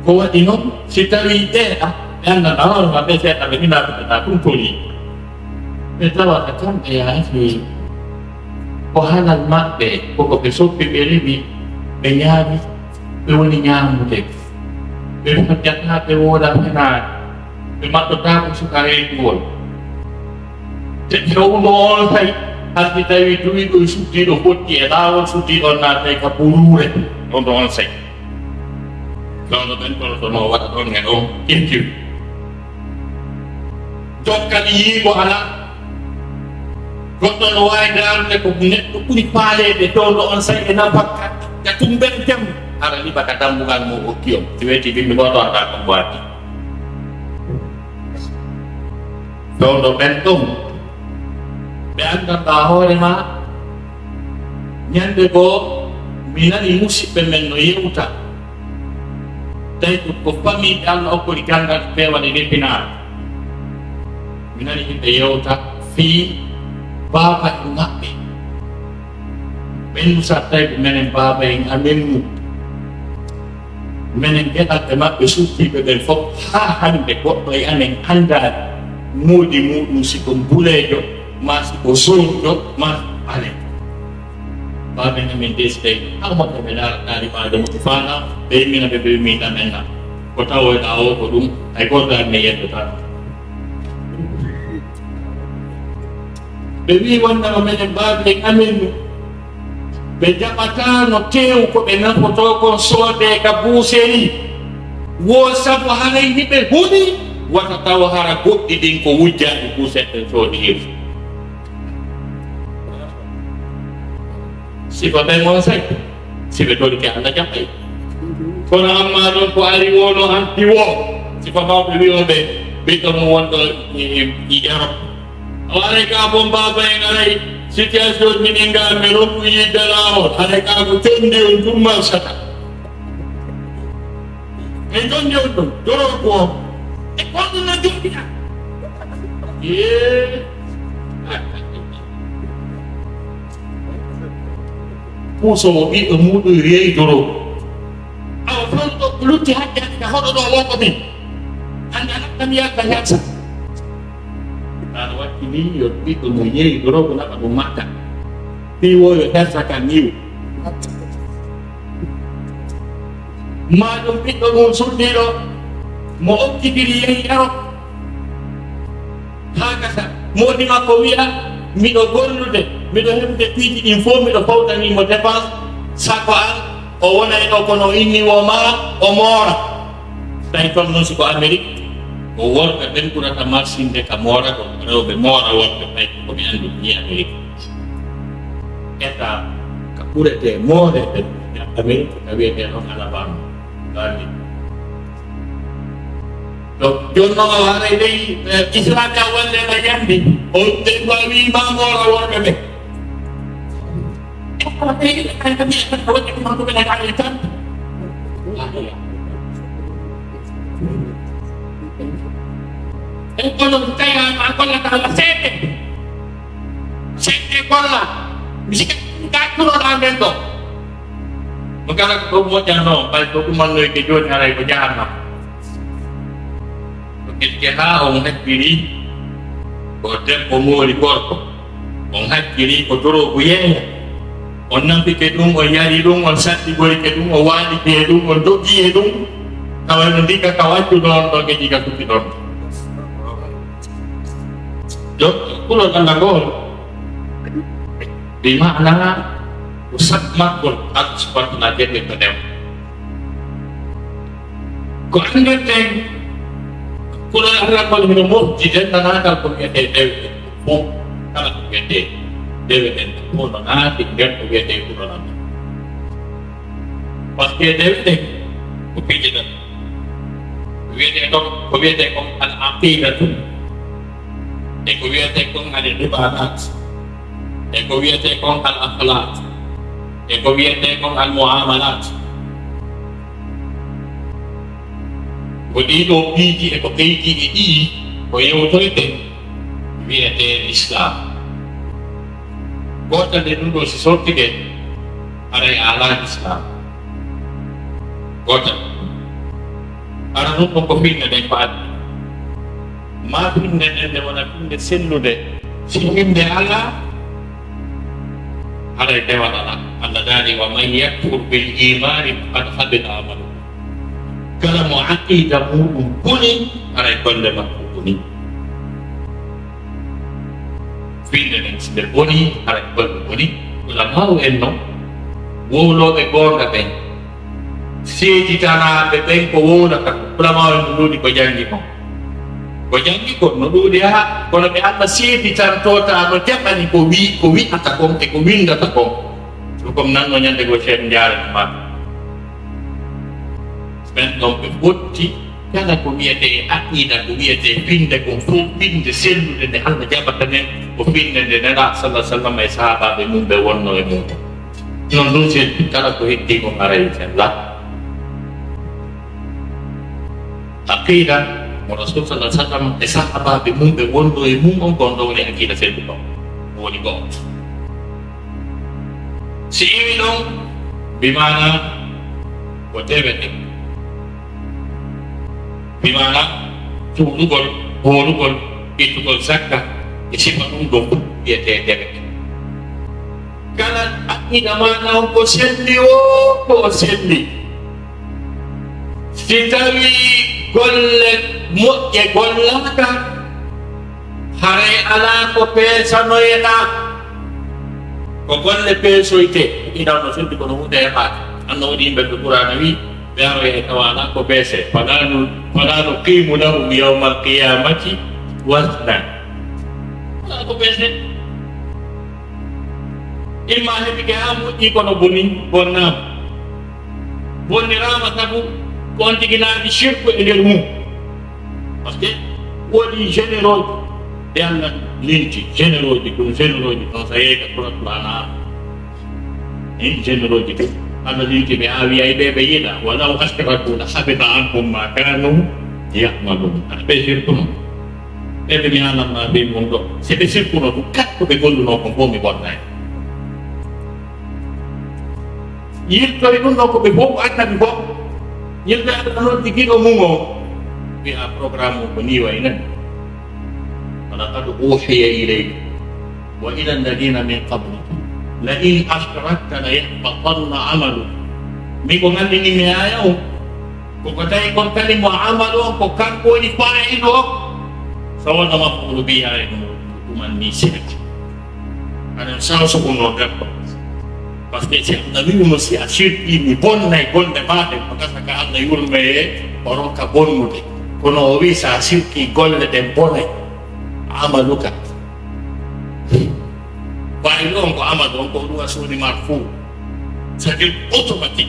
Ko waɗi noon, si tawii ɗee ɗa, ɓe anndanɗaa hoore maɓɓe seeɗa, ɓe nginaa ɓe ɗa ɗum tolii. Ɓe tawata tan ɓe yaasi ko halal maɓɓe, koko ɓe soppi, ɓe rimi, ɓe ñaami, ɓe woni ñaamude. Ɓe fajjataa, ɓe wooda fenaade, ɓe maɗɗotaako suka reeduwol. Te fewndo on say, hanti tawi duwiɗo e suddiiɗo fotti e laawol, suddiiɗo on naatay ka buruure, ɗon ɗo on say. Ɗon ɗo ɓen tolotono waɗa ɗon e ɗon ƴettiri. Jokkal yiigo alaa. Goɗɗo no waawi daarude ko neɗɗo ɓuri faaleede, towɗo on say e nafakka, ka tummbere tem, hara liɓa ka dambugal mo okki on. Si weeti bimbi mo ɗo ata ko mbo addi. Towɗo ɓen ɗon, ɓe anndanɗaa hoore maa, ñande goo mi nani musiɓɓe men no yewta. Tawi ko, ko famiiɓe Allah okkori ganngal peewal e webbinaare. Mi nani yimɓe yewta fii baaba en maɓɓe. Ɓen sattay ko menen baaba en amen mum. Menen geɗalɓe maɓɓe sukkiiɓe ɓen fof, haa hannde goɗɗo e amen anndaani moodi muuɗum si ko mbuleejo, maa si ko soñjo, maa si ko ɓaleejo. Baaben amen de si tawi haa wonɓe ɓe ndaara taaliɓaajo mo faala, ɓe immina ɓe, ɓe imminta men na. Ko tawoyɗaa o ko ɗum, hay gooto e amen yeddotaako. Ɓe wii wonnama menen baaben amen nu, ɓe jaɓataano teewu ko ɓe nafotoo kon soodee ka buuseri. Wo sabu haray hiɓe huli, wata taw hara goɗɗi ɗin ko wujjaaɗi buuset ɗen soodi hirsu. Sifa ɓen on say, si ɓe torike Allah jaɓay. Kono amma ɗon ko ari wo no hanti wo, sifa mawɓe wi'oɓe, ɓiɗɗo mo wonɗo e, e, e Europe. Awa aray ka bon baaba en aray, situation minin ga mi ronku yidde laawol, aray ka ko condi on ɗum marsata. Min ɗon jewɗum, doroku o. E ko ɗum no joɗɗina? Yee. Puuso o ɓiɗɗo muɗum reyi doroku. Awa fewndo ɗo ko lutti hajjani ka hoɗo ɗo wonko min. Hannde aɗa kam yalta yalsa. Aɗa wakkili yo ɓiɗɗo mo yeyi doroku naɓa ɗum makka. Fii wo yo hersa kan niw. Maa ɗum ɓiɗɗo mum sunniiɗo mo okkitiri yehi yaro. Haa gasa moodi makko wi'a, miɗo gollude, miɗo heɓude piiji ɗin fof, miɗo fawtanii mo dépense, sako an, o wona e ɗo kono o inni wo maa, o moora. Tawi toon noon si ko Amérique, ko worɓe ɓen ɓurata marsinde ka moora, ko rewɓe moora worɓe, tawi ko mi anndi ni Amérique. Eta ka ɓurete mooreede Amérique, ka wiyetee noon Alabama. Ɗaani. Donc, jooni noon o haray ley, eh, Israel a walle na yandi. On ɓe mbawi ma moora worɓe ɓe. En kono tawi a gollata Allah seeɗa. Seeɗa golla. Mi sikka ka cunoɗa men ɗo. Mo kala ko ɗo moƴƴatno, ɓay ko ɗumannoyke jooni haray ko jahannama. Ko ƴetti haa on hakkili ko debbo moori gorko. On hakkili ko dorogu yeeya. On nampike ɗum, on yari ɗum, on sattigorike ɗum, on waalike e ɗum, on doggi e ɗum. Tawa no ndika ka waccuɗo on ɗo geji ka kutti ɗon. Donc, kulol Allah ngol, bi maana ko sat maggol, Allah subhanahu wa ta'ala ƴetti ko dem. Ko anndirten, kulol Allah ngol hino mofti denndanaagal ko wiyetee dewɗe fof. Kala ko wiyetee dewe ɗen fof no naati nder ko wiyetee Qur'an. Parce que dewe ɗen ko piiji ɗen. Ko wiyetee kon, ko wiyetee kon al aqidatu, e ko wiyetee kon al ibadat, e ko wiyetee kon al akhlaq, e ko wiyetee kon al muamalat. Ko ɗii ɗoo piiji e ko ɓeydii e ɗii ko yewtoyten wiyetee Lislaam. Gootal e ɗum ɗoo si sortike, haray a alaa Lislaam. Gootal. Hara ɗum ɗon ko finnde nden ko addi. Maa finnde nden nde wona finnde sellude. Si finnde alaa, haray dewal alaa. Allah daali, "Wa man yakfur bil imaani faqad habita amaluhu." Kala mo aqiida muuɗum boni, haray golle makko boni. Finnde nden, si nde boni, haray golle boni. Ulamaawu en non, wowlooɓe goonga ɓen, seeditanaaɓe ɓen ko wowlata ko. Ulamaawu en no ɗuuɗi ko janngi kon. Ko janngi kon no ɗuuɗi haa, kono ɓe Allah seeditantoo taa no jaɓani ko wi-, ko wi'ata kon e ko winndata kon. Ɗum ko mi nanno ñande goo Cheikh Ndiaye no maaki. Ɓen ɗon ɓe ɓotti kala ko wiyetee aqiida, ko wiyetee finnde kon fof, finnde sellude nde Allah jaɓata nden, ko finnde nde Nelaaɗo sallallahu alaihi wasallam e sahaabaaɓe mum ɓe wonnoo e mum. Non ɗum selli, kala ko heddii kon haray sellaa. Aqiida mo Rasul sallallahu alaihi wasallam e sahaabaaɓe mum ɓe wonnoo e mum on, kon ɗon woni aqiida selluɗo. Woni go'oto. Si iwi ɗon, bi maana ko dewe ɗen. Bi maana juulugol, hoorugol, ittugol zakka, e sifa ɗum ɗon fof wiyetee dewe. Kala aqiida maana on ko selli o, ko o selli. Si tawii golle moƴƴe gollaaka, haray alaa ko peesanoyeɗaa. Ko golle peesoytee. Idan no selli kono huunde heɓaaka. Anno waɗi yimɓe ɓe Qur'aana wi, ɓe aroya e tawa alaa ko peese. Fala nu-, fala nuqimu lahum yawmal qiyamati waznan. Alaa ko peese. Imma heɓike haa moƴƴi kono boni, bonnaama. Bonniraama sabu ko on tigi naati sirku e nder mum. Parce que woodi généraux ji, ɓe Allah linti, généraux ji, ɗum généraux ji, ɗon so yeeyta Suratul An'am. En généraux ji ɓe, Allah linti ɓe, haa wi'ay ɓe, ɓe yiɗa, "Walaw ashraku la habita anhum ma kanu ya'malun." Aɗa ɓe sirku non. Ɓe ɓe mi haalan ma bee mum ɗo. Si ɓe sirkuno ɗum, kala ko ɓe gollunoo kon fof mi bonnay. Yiltoy ɗum ɗo ko ɓe fof annabi fof. Yiltoy Allah noon tigi ɗo mum o. Wi'a programme o ko nii wayi nan. Wa laqad uhiya ilayka wa ila alladhina min qablika la in ashrakta la yahbatanna amaluka. Mi ko ngallini mi aya o. Ko ko tawi kon kadi mo amalu on, ko kanko woni faa'ilu on. So wonno maf'ulu bihi, haray ɗum ɗuman ni sirki. Aɗa sens ko non garɗo. Parce que si Allah wi'uno si a sirki mi bonnay golle ma ɗen, ko gasa ka Allah yurmeye o ronka bonnude. Kono o wi sa sirki golle ɗen bonay. Amaluka. Faa'ilu on ko amalu on, ko ɗum a soni marfu. C'est-à-dire automatique.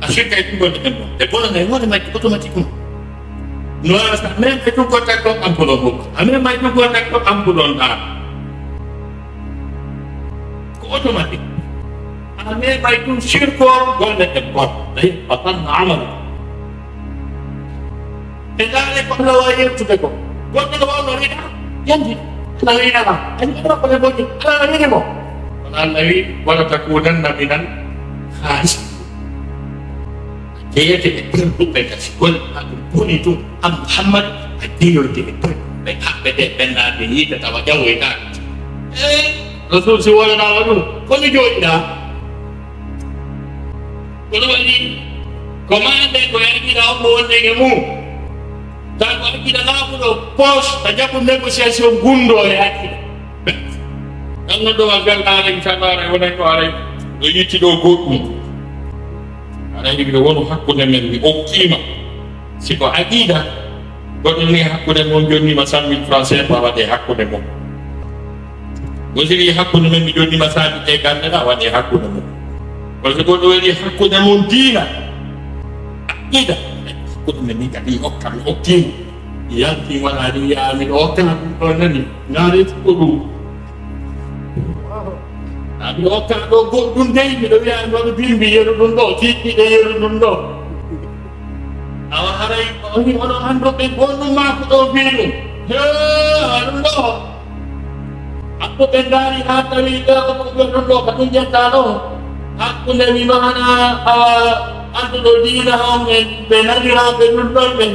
A sirkay ɗum golle ɗen bon. Ɗe bonanay hoore majji automatiquement. No ara sa mem e ɗum ko takko am ko ɗon hokka. A mem ay ɗum ko takko am ko ɗon ɗa. Ko automatique. A mem ay ɗum sirko golle ɗen bon. Tawi a tan amal. E ndaare ko Allah waawi yewtude ko. Goɗɗo no waawno wiide, "Ah, yandi, Allah wi'aama, en ɗum ko ɓe mboji, Allah no wi'de mo." Kono Allah wi, "Wala takunanna minal khasirin." A jeyete e perduɓe, kasi golle ma ɗum boni ɗum, an Muhammad, a jeyoyte e perduɓe, haɓɓe ɓe ɓennaade yiide tawa ƴawoytaake. Eh, Rasul, si wonanaama ɗum, ko mi jooɗiɗaa? Kono waɗi ko maande ko yaltina on mo wonde e mum. Tan ko hakkille laaɓuɗo poche, ta jaɓu négociation gunndo e hakkille. Tan non ɗo a welnaare, inchallah, aray wonay ko aray. Ɗo yitti ɗo goɗɗum. Aray ɗiɗo wonu hakkunde men, mi okkiima. Si ko aqida, goɗɗo ni hakkunde mon jonnima cent mille francs C F A waɗe hakkunde mon. Ko sigi hakkunde men, mi jonni ma saabi ɗe gannde ɗa waɗi hakkunde men. Parce que goɗɗo waɗi hakkunde mum diina. Aqida. Hakkunde men ni kadi okka, mi okki mo. Yalti wona ɗi wiya miɗo okka ɗum ɗo nani. Ngaari ko ɗum. A miɗo okka ɗo goɗɗum dey, miɗo wiya mi waɗa bimbi yeru ɗum ɗo, tiiɗi ɗe yeru ɗum ɗo. Awa haray, o wi onon annduɓe gonɗum maa ko ɗo fii ɗum. He, awa ɗum ɗo. Hakkunde ɓe ndaari haa tawi ɓe ko ɗum ɗo, ka ɗum ƴetta ɗo. Hakkunde mi maana awa annduɗo diina on ɓe, ɓe naniraaɓe ɗum ɗon ɓen.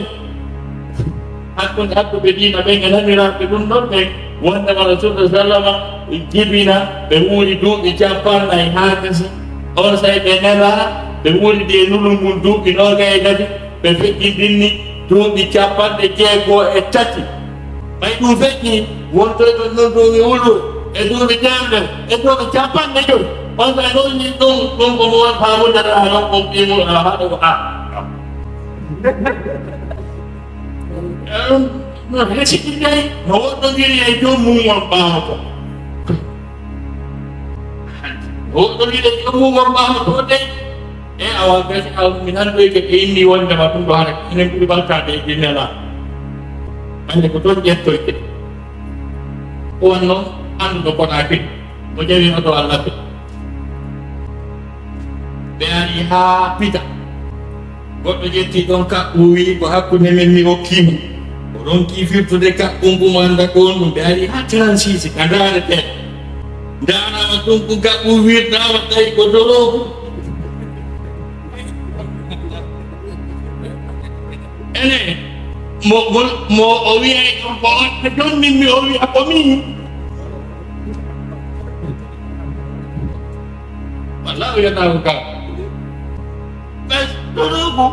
Hakkunde, hakkunde diina ɓen e naniraaɓe ɗum ɗon ɓen. Wonde ma Rasul sallama jibina, ɓe wuuri duuɓi cappanɗe nayi haa gasi. On say ɓe nelaa, ɓe wuuri de nulum ngun duuɓi noogay e tati. Ɓe feƴƴindinni duuɓi cappanɗe jeego e tati. Ɓay ɗum feƴƴi, wontoyɗo ɗum ɗum e wulu e duuɓi teemedere e duuɓi cappanɗe jowi. On sa ɗon ni ɗum, ɗum ko mo won faamude ɗa non, on ɓimu a haɗa ko a. Ɗum no hesitindey, no woɗɗondiri e joom mum on ɓaawo ko. No woɗɗondiri e joom mum on ɓaawo ko dey. E awa gasi aw mi nanɗoyke ɓe inni wondema ɗum ɗo hara enen ɓuri ɓaltaade e jinnela. Ande ko toon ƴettoyte. Ko wanno annduɗo konaaki mo ƴewi oto Allah ɓe. Ɓe ari haa pita. Goɗɗo ƴetti ɗon kaɓɓu wi'i ko hakkunde men mi okki mo. O ronki firtude kaɓɓu ngu mo annda ko on ɗum. Ɓe ari haa trente-six ka ndaareten. Ndaarama ɗum ko gaɓɓu wirdaama tawi ko dorobu. Ene mo mo mo o wiyay ɗum ko on e jom min mi o wiya ko min. Walla o wiyata ko kam. Ɓe dorobu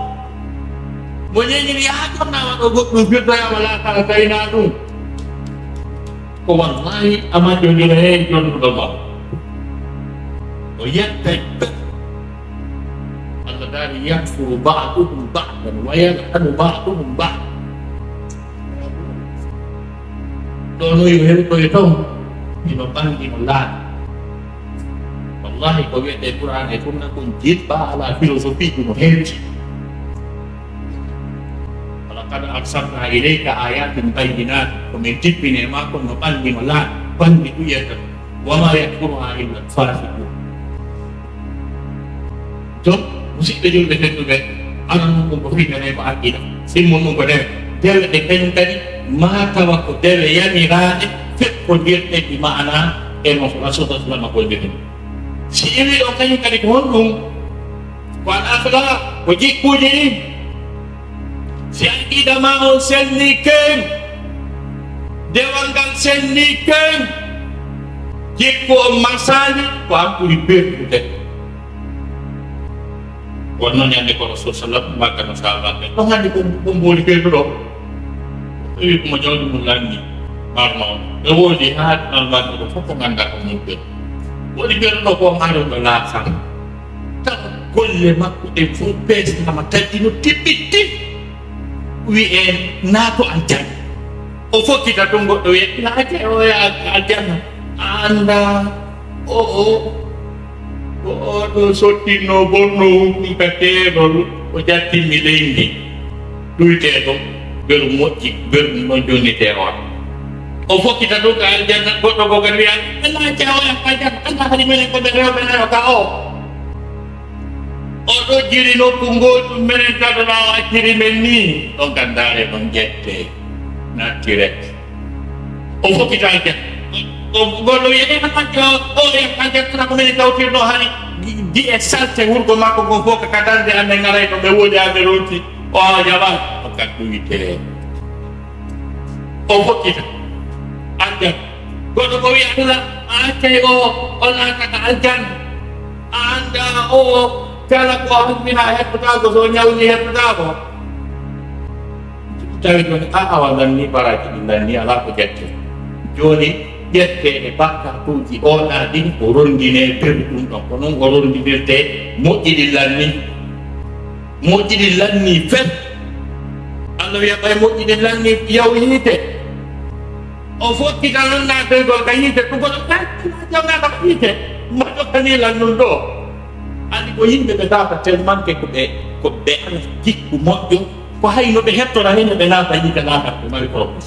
mo ñeñiri yaa jonnama ɗo goɗɗum firdoyama laakara tawina ɗum. Ko wallahi a majjondira he jonnuɗo ma. O yettay pet. Allah daali yakfuru ba'duhum ba'dan wa yal'anu ba'duhum ba'd. Ɗo no yo heɓtoy toon ino ɓangi no laaɗi. Wallahi ko wiyetee Qur'an e sunna kon jiɗɓa ala philosophie ɗum heewti. Walaqad arsalna ilayka ayatin bayyinat, ko min tippine ma kon no ɓangi no laaɗi, ɓangi ɗuyata, wa ma yakfuruha illa alfasiqun. Joom, musidɓe julɓe tedduɓe, aran mum ɗum ko fitane ko aqida, simmum ɗum ko dewe. Dewe ɗe kañum kadi ma tawa ko dewe yamiraaɗe fekkondirɗe bi maana e no Rasul sallallahu alaihi wasallam golliri. Si iwi ɗo kañum kadi ko honɗum? Ko al akhlaq, ko jikkuuji ɗin. Si aqida ma on selli ken, dewal ngal selli ken, jikku on masaali ko hakkude berɗude. Wonno ñande ko Rasul sallam makka no sahabaɓe ɗo hande ko ko mbooli berɗuɗo. Ɓe wi ko mo jawdi mum lanni marno on. Ɓe woodi haa ɗon lanni ɗo fof ko ngannda ko mum berɗu. Woodi berɗuɗo ko maaɗo ɗo laasam. Tan golle makko ɗe fof peesnama taggi no tippiti. Wi'e naato aljanna. O fokkita ɗum goɗɗo wi'e laake o ya aljanna. A annda o o ko oɗo sottinno bonno hukum ka keerol o jattinmi leydi. Ɗuyteeɗo beru moƴƴi beru ɗum ɗon jonnitee on. O fokkita ɗum ka aljanna goɗɗo goo kadi wi'a laake o ya aljanna annda kadi menen ko ɓe rewɓe nayo ka o. O ɗojjiri nokku ngootu menen kadi no o acciri men ni. Ɗon kan ndaare ɗon ƴette nattire. O fokkita aljanna. O goɗɗo wi'e en hajjo o e aljanna ko menen tawtirno hari. Gi'e salte wurgo makko ngon fof ka darnde amen ngarayno ɓe woodi amen ronti. O awa jaɓaani o kat ɗum witte. O fokkita aljanna. Goɗɗo ko wiya Allah a accay o o naatata aljanna. A annda o kala ko halfina heɓɓotaako so o ñawni heɓɓotaako. Tawi ɗon a awa lanni baraji ɗi lanni alaa ko ƴette. Jooni ƴette e bakkaatuuji oɗa ɗin o rondine beru ɗum ɗon ko noon o rondinirte moƴƴi ɗi lanni. Moƴƴi ɗi lanni fen. Allah wiya ɓay moƴƴi ɗi lanni yaw yiite. O fokkita noon naatoygol ka yiite, ɗum ko ɗo tan naata ko yiite. Mo jokkani lan ɗum ɗo. Andi ko yimɓe ɓe naata tellement que ko ɓe, ko ɓe ala jikku moƴƴo, ko hayno ɓe hettora heen ɓe naata yiite naata ko mari problème.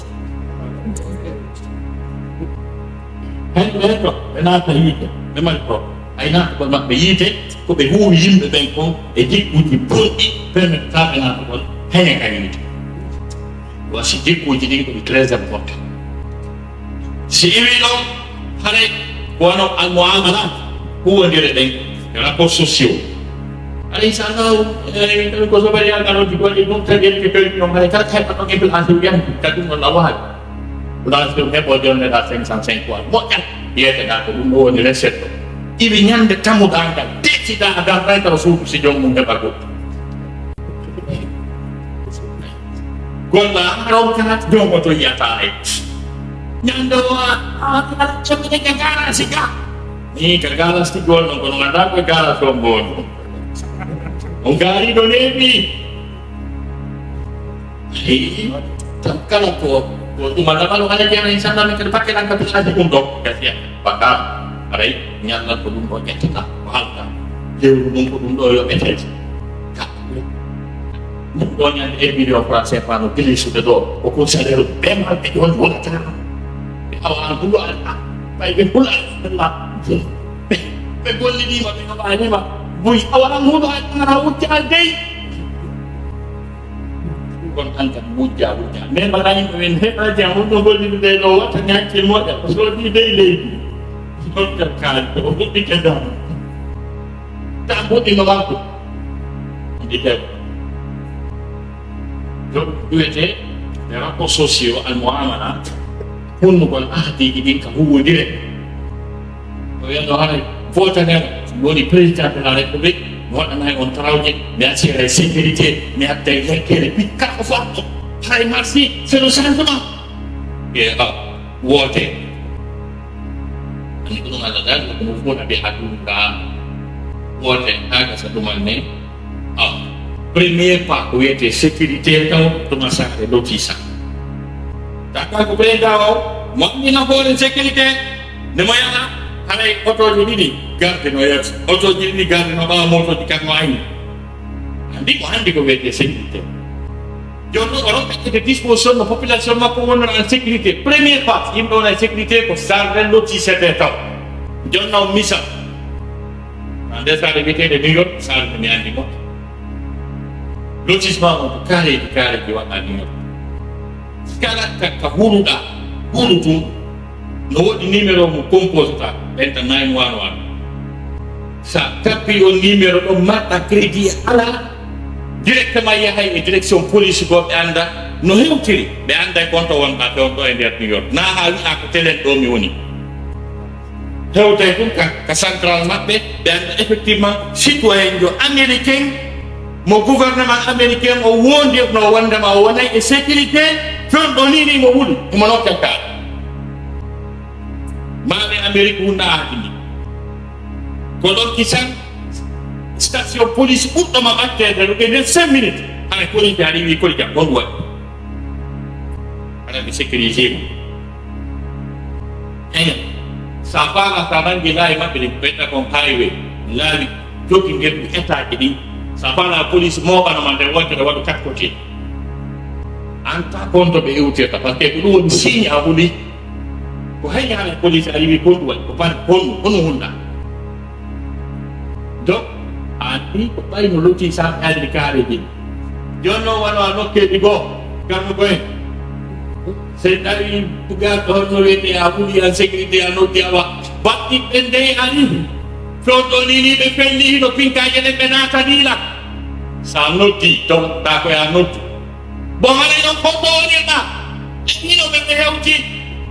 Hayno ɓe hetto ɓe naata yiite ɓe mari problème. Ay naatugol maɓɓe yiite ko ɓe huuwi yimɓe ɓen kon e jikkuuji bonɗi permettaa ɓe naatugol hene ka yiite. Wa si jikkuuji ɗin ko ɗi très important. Si iwi ɗon haray ko wano almuamalat huwondire ɗen e rapport sociaux. Aɗa inchallahu, eh, ko sobari yalta ɗon jikkoji ɗum tagel ke kewɗi ɗon haray kala kayɓa ɗon influence wiyan ka ɗum ɗon a wahabi. Place ɗum heɓo jonneɗa cinq cent cinq fois moƴƴat. Yeteɗa ko ɗum ɗo woni recette o. Iwi ñande tamuɗa ngal, decida a dartay taw suudu si joom mum heɓa goɗɗum. Golla ronka jongo to yiyata e. Ñande o a ala cemede ka garasi ga. Ni ka garasi gol non kono ganda ko garasi on gol. On gari do nebi. Tan kala ko ko ɗum a ɗaɓal o alaa jeena inchallah min kadi pakke ɗan ka pisaji ɗum ɗo gasiya bakam aray ñalla ko ɗum ɗo ƴettata ko halta lewru ɗum ko ɗum ɗo yoɓetee ɗum ɗo ñande e million franc cfa no bilisude ɗo ko considéré ɓe malɓe ɗon hulata ɓe awa an hulo an ɓay ɓe hula an ɓe gollidima ɓe noɓanima buy awa an hulo an ana wujja an dey kon an kam wujja wujja mais mbaɗa yimɓe men heɓaji an wonno gollidude ɗo watta ñaccel moƴƴa ko soodi dey leydi ɗon kam kaali o huɓɓike dam ta huɓɓino makko ndi heɓa donc wiyete les rapports sociaux al muamala hunnugol ahdiiji ɗin ka huwwondire o wiyatno hara votanere mi woni président de la république mi waɗanay on tarawje mi accira e sécurité mi adda e lekkere ɓikka ko fatto haray marsi c'est le changement e a woote ani ko ɗum allah dal ko ɗum fof naɓi ha ɗum ka woote ha gasa ɗumal ne a premier pas ko wiyete sécurité taw tuma sahre lotisa Dakar ko ɓeyda o mo anndi nafoore sécurité nde mo yaha haray otoji ɗiɗi garde no yeeso otoji ɗiɗi garde no ɓawa motoji kan no ayni anndi ko anndi ko wiyete sécurité jonno o rokkete disposition no population makko wonnora en sécurité premier pas yimɓe wona e sécurité ko sarde lotisete taw jonna o misal nde sarde wiyetede new york sarde mi anndi mo lotissement on ko kareji kareji waɗa new york kala ka ka huruɗa huru tun no woodi numéro mo composata ɓenta nine one one sa tappi on numéro ɗon marɗa crédit ala directement yahay e direction police goo ɓe annda no hewtiri ɓe annda e konto wonɗa fewndo e nder new york na ha wi'a ko telen ɗo mi woni hewtay ɗum ka, ka central maɓɓe ɓe annda effectivement citoyen jo américain mo gouvernement américain o wondirno wondema o wonay e sécurité fewndo ni ni mo wuli imo nokkel ka maɓe amérique wunda aadi ndi ko ɗon kisan station police ɓurɗoma ɓattede ɗo ɓe nder cinq minutes hara police ari wi kolja on waɗi hara ɓe sécurisé mo eyi sa faala sa nangi laayi maɓɓe ɗi ɓeyta kon highway laawi joggi ngerɗi état ji ɗi sa faala police moɓanoma nde wontere waɗu quatre côté anta konto ɓe iwtirta par ce que ko ɗum woni signe a huli ko hay hara police a riwi kontu waɗi ko pan honnu hono hunda donc a anndi ko ɓayno loti sa ɓe addi kaare jini jooni noon wano a nokkeeji goo kamno koye so tawi pugarɗo honno wiyete a huli an sécurité a noddi awa baɗɗiɓɓe ndey ani fewndo nini ɓe felli hino pinkaaje ɗen ɓe naataniila so a noddi donc ɗa koye a noddu Bon haray noon ko ɗo wonirɗa e hino ɓe ɓe hewti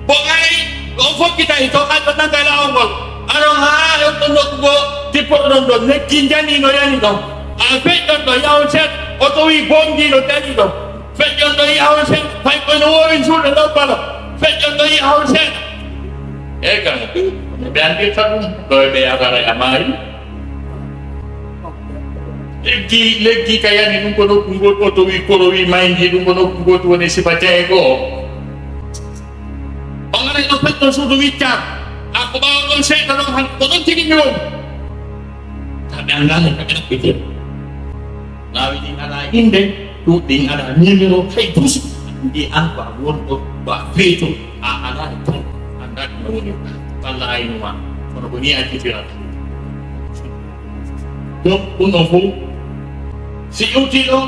bon haray on fokkitay to aɗo nanga lawol ngol aɗon haa e ɗon nokku goo tippoɗo ɗon ɗon lekki njani no yani ɗon a feƴƴon ɗo yawon seeɗa o towi bongi no dari ɗon feƴƴon ɗo yawon seeɗa fay kono woowi suuɗe ɗon balo feƴƴon ɗo yawon seeɗa e kan ɓe andirta ɗum ɗo e ɓe yagara a maayi Leggi leggi ka yani ɗum ko nokku ngol oto wi koro wi mayndi ɗum ko nokku ngol woni sifa jeego o Ɗon suudu wiccaama. Haa ko ɓaawo ɗon seeɗa ɗon, han ko ɗon tigi mi woni. Kamɓe anndaali kamɓe ɗaɓɓitir. Laawi ɗin alaa innde, ɗuuɗi ɗin alaa nimero, hay tus. Mbi'i an ko a wonɗo, ko a feeto, a alaa e ton. Anndaa ko woni. Walla aynu ma. Kono ko ni accitirat. Donc, ɗum ɗon fof, si iwtii ɗon,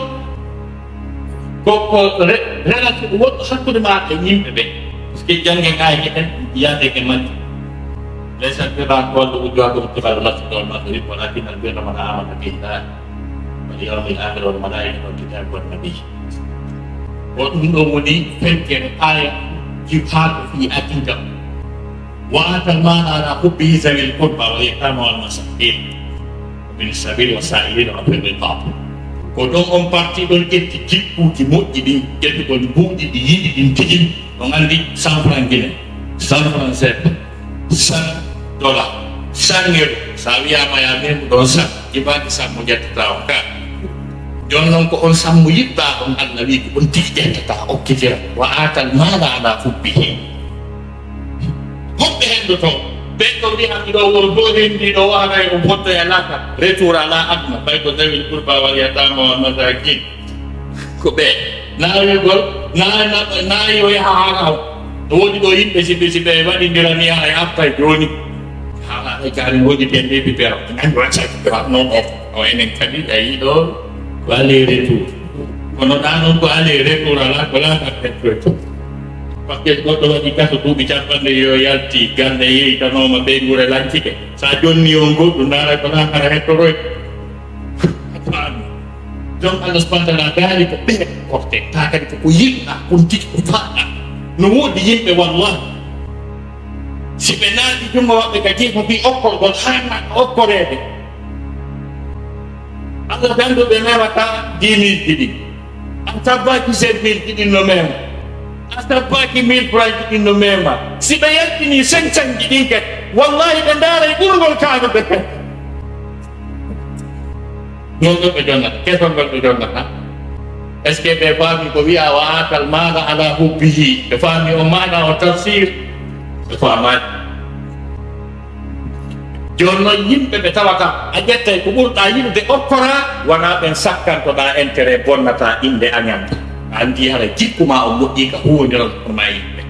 ko, ko re-, relation woɗɗo hakkunde ma e yimɓe ɓe. Parce que janngen aaya en, yaade e majji. ليس البر أن تولوا وجوهكم قبل المشرق والمغرب ولكن البر من آمن بالله واليوم الآخر والملائكة والكتاب والنبي. Ko ɗum ɗon woni feccere aaya jihaadu fii aqiida. وآتى المال على حبه ذوي القربى واليتامى والمساكين وابن السبيل والسائلين وفي الرقاب. Ko ɗon on parti ɗon ƴetti jikkuuji moƴƴi ɗin, ƴetti ɗon mbuuɗi ɗi yiɗi ɗin tigi. On anndi cent francs Guinée, cent francs C F A, cent dollars, cent euros. So a wiyaama yaa memu ɗon cent, jibaaki cent mo ƴettata on ka. Jooni non ko on cent mo yiɗɗaa on, Allah wi'i ko on tigi ƴettata, okkitira. وآتى المال على حبه. Honɓe hendoto? Ɓen ɗo wi'a miɗo won ɗo hendiɗo o ara e o fotto e alaka. Retour ala aduna. Ɓay ko ذوي القربى واليتامى والمساكين. Ko ɓe. Naawigol, na, na, naawi o yaha haala o. No woodi ɗo yimɓe si ɓe, si ɓe waɗindira ni haray appay jooni. Haala ay kaari no woodi ɓe mbi'i ɓe o. Nanndi waɗa ko ɓe waɗnoo o. O enen kadi a yi'i ɗo. Ko aller retour. Kono ɗa noon ko aller retour alaa, ko laakara retour. Parce que goɗɗo waɗi kaso duuɓi capanɗe yo yalti, galle yeeytanooma, ɓeynguure lancike. So a jonni on goɗɗo, ndaara ko laakara hettoroy. Faami. Donc, Allah subhanahu wa ta'ala daali ko ɓe korte, taa kadi ko ko yiɗɗa, on tigi ko faaɗa. No woodi yimɓe, wallah. Si ɓe naati junngo maɓɓe ka jiifa fii okkol ngol, haanaa okkoreede. Allah dandu ɓe mewata dix mille ɗiɗi. A sabbaaki cinq mille ɗiɗi no mema. A sabbaaki mille francs ɗiɗi no mema. Si ɓe yaltini cinq cent ji ɗin kadi, wallahi ɓe ndaaray ɓurgol kaanuɓe kadi. Ɗum ɗo ɓe jonnata, kesol ngol ɓe jonnata. Est-ce que ɓe faami ko wi'a وآتى المال على حبه? Ɓe faami o maana o tafsir? Ɓe faamaani. Jooni noon yimɓe ɓe tawata a ƴettay ko ɓurɗaa yiɗude okkoraa, wonaa ɓen sakkantoɗaa intérêt bonnataa innde añan. A anndi hara jikku maa on moƴƴii ka huuwondiral kono maa yimɓe.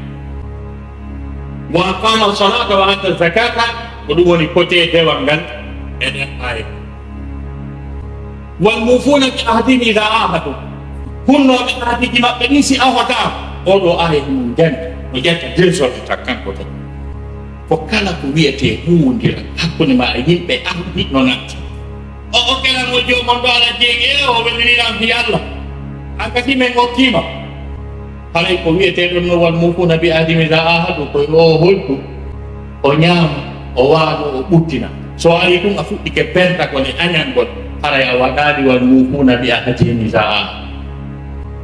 وأقام الصلاة وآتى الزكاة, ko ɗum woni côté dewal ngal e nder aaya. والموفون بعهدهم إذا عاهدوا. Hunnooɓe ahdiiji maɓɓe ɗin si ahodaama. Oo ɗoo aaya himo janngi, no ƴetta deux sortes tan kanko tan. Ko kala ko wiyetee huuwondiral hakkunde maa e yimɓe ahdi no natti. O okkela mo joomon ɗo ala jeeyi e o weliniran fii Allah. An kadi men okkiima. Haray ko wiyetee ɗon no والموفون بعهدهم إذا عاهدوا, ko yo o holtu, o ñaama, o waano, o ɓuttina. So ari ɗum a fuɗɗike pentagol e añangol, haray a waɗaali والموفون بعهدهم إذا عاهدوا.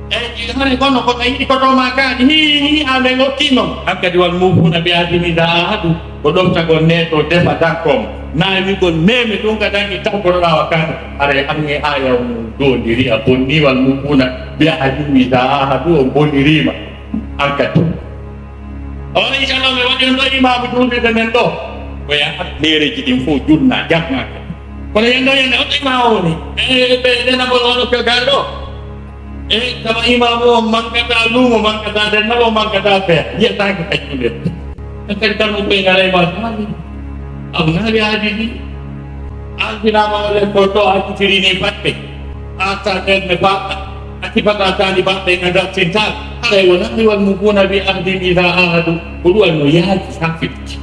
Eyi, haray kono ko a yiɗi ko ɗo maa kaani, hii, hii, amen okkiima. An kadi والموفون بعهدهم إذا عاهدوا. Ko ɗoftagol neeto defa dakkom. Naawigol meme ɗum ka dangi tan ko ɗoɗa wakkati. Haray hange aya on dondiri a bonni والموفون بعهدهم إذا عاهدوا on bonnirima. An kadi. O inchallah mi waɗi on ɗo imaamu julirde men ɗo. Ko ya leereji ɗin fof julna jangaka. Kono yendo yende on imaamu woni. E ɓe denagol on ko gal ɗo. E kama imaamu o mankata luumo, mankata dennabo, mankata feere. Yiyataake hajjude. En kadi tan mo koye ngaray ma. Abu ngaari haadi ni. An finaama o lekkol to a accitirini batte. A ta nden ne faɗɗa. A tipata taali batte nga dartinta. Haray wonani والموفون بعهدهم إذا عاهدوا. Ko ɗum no yaaji ha fitti.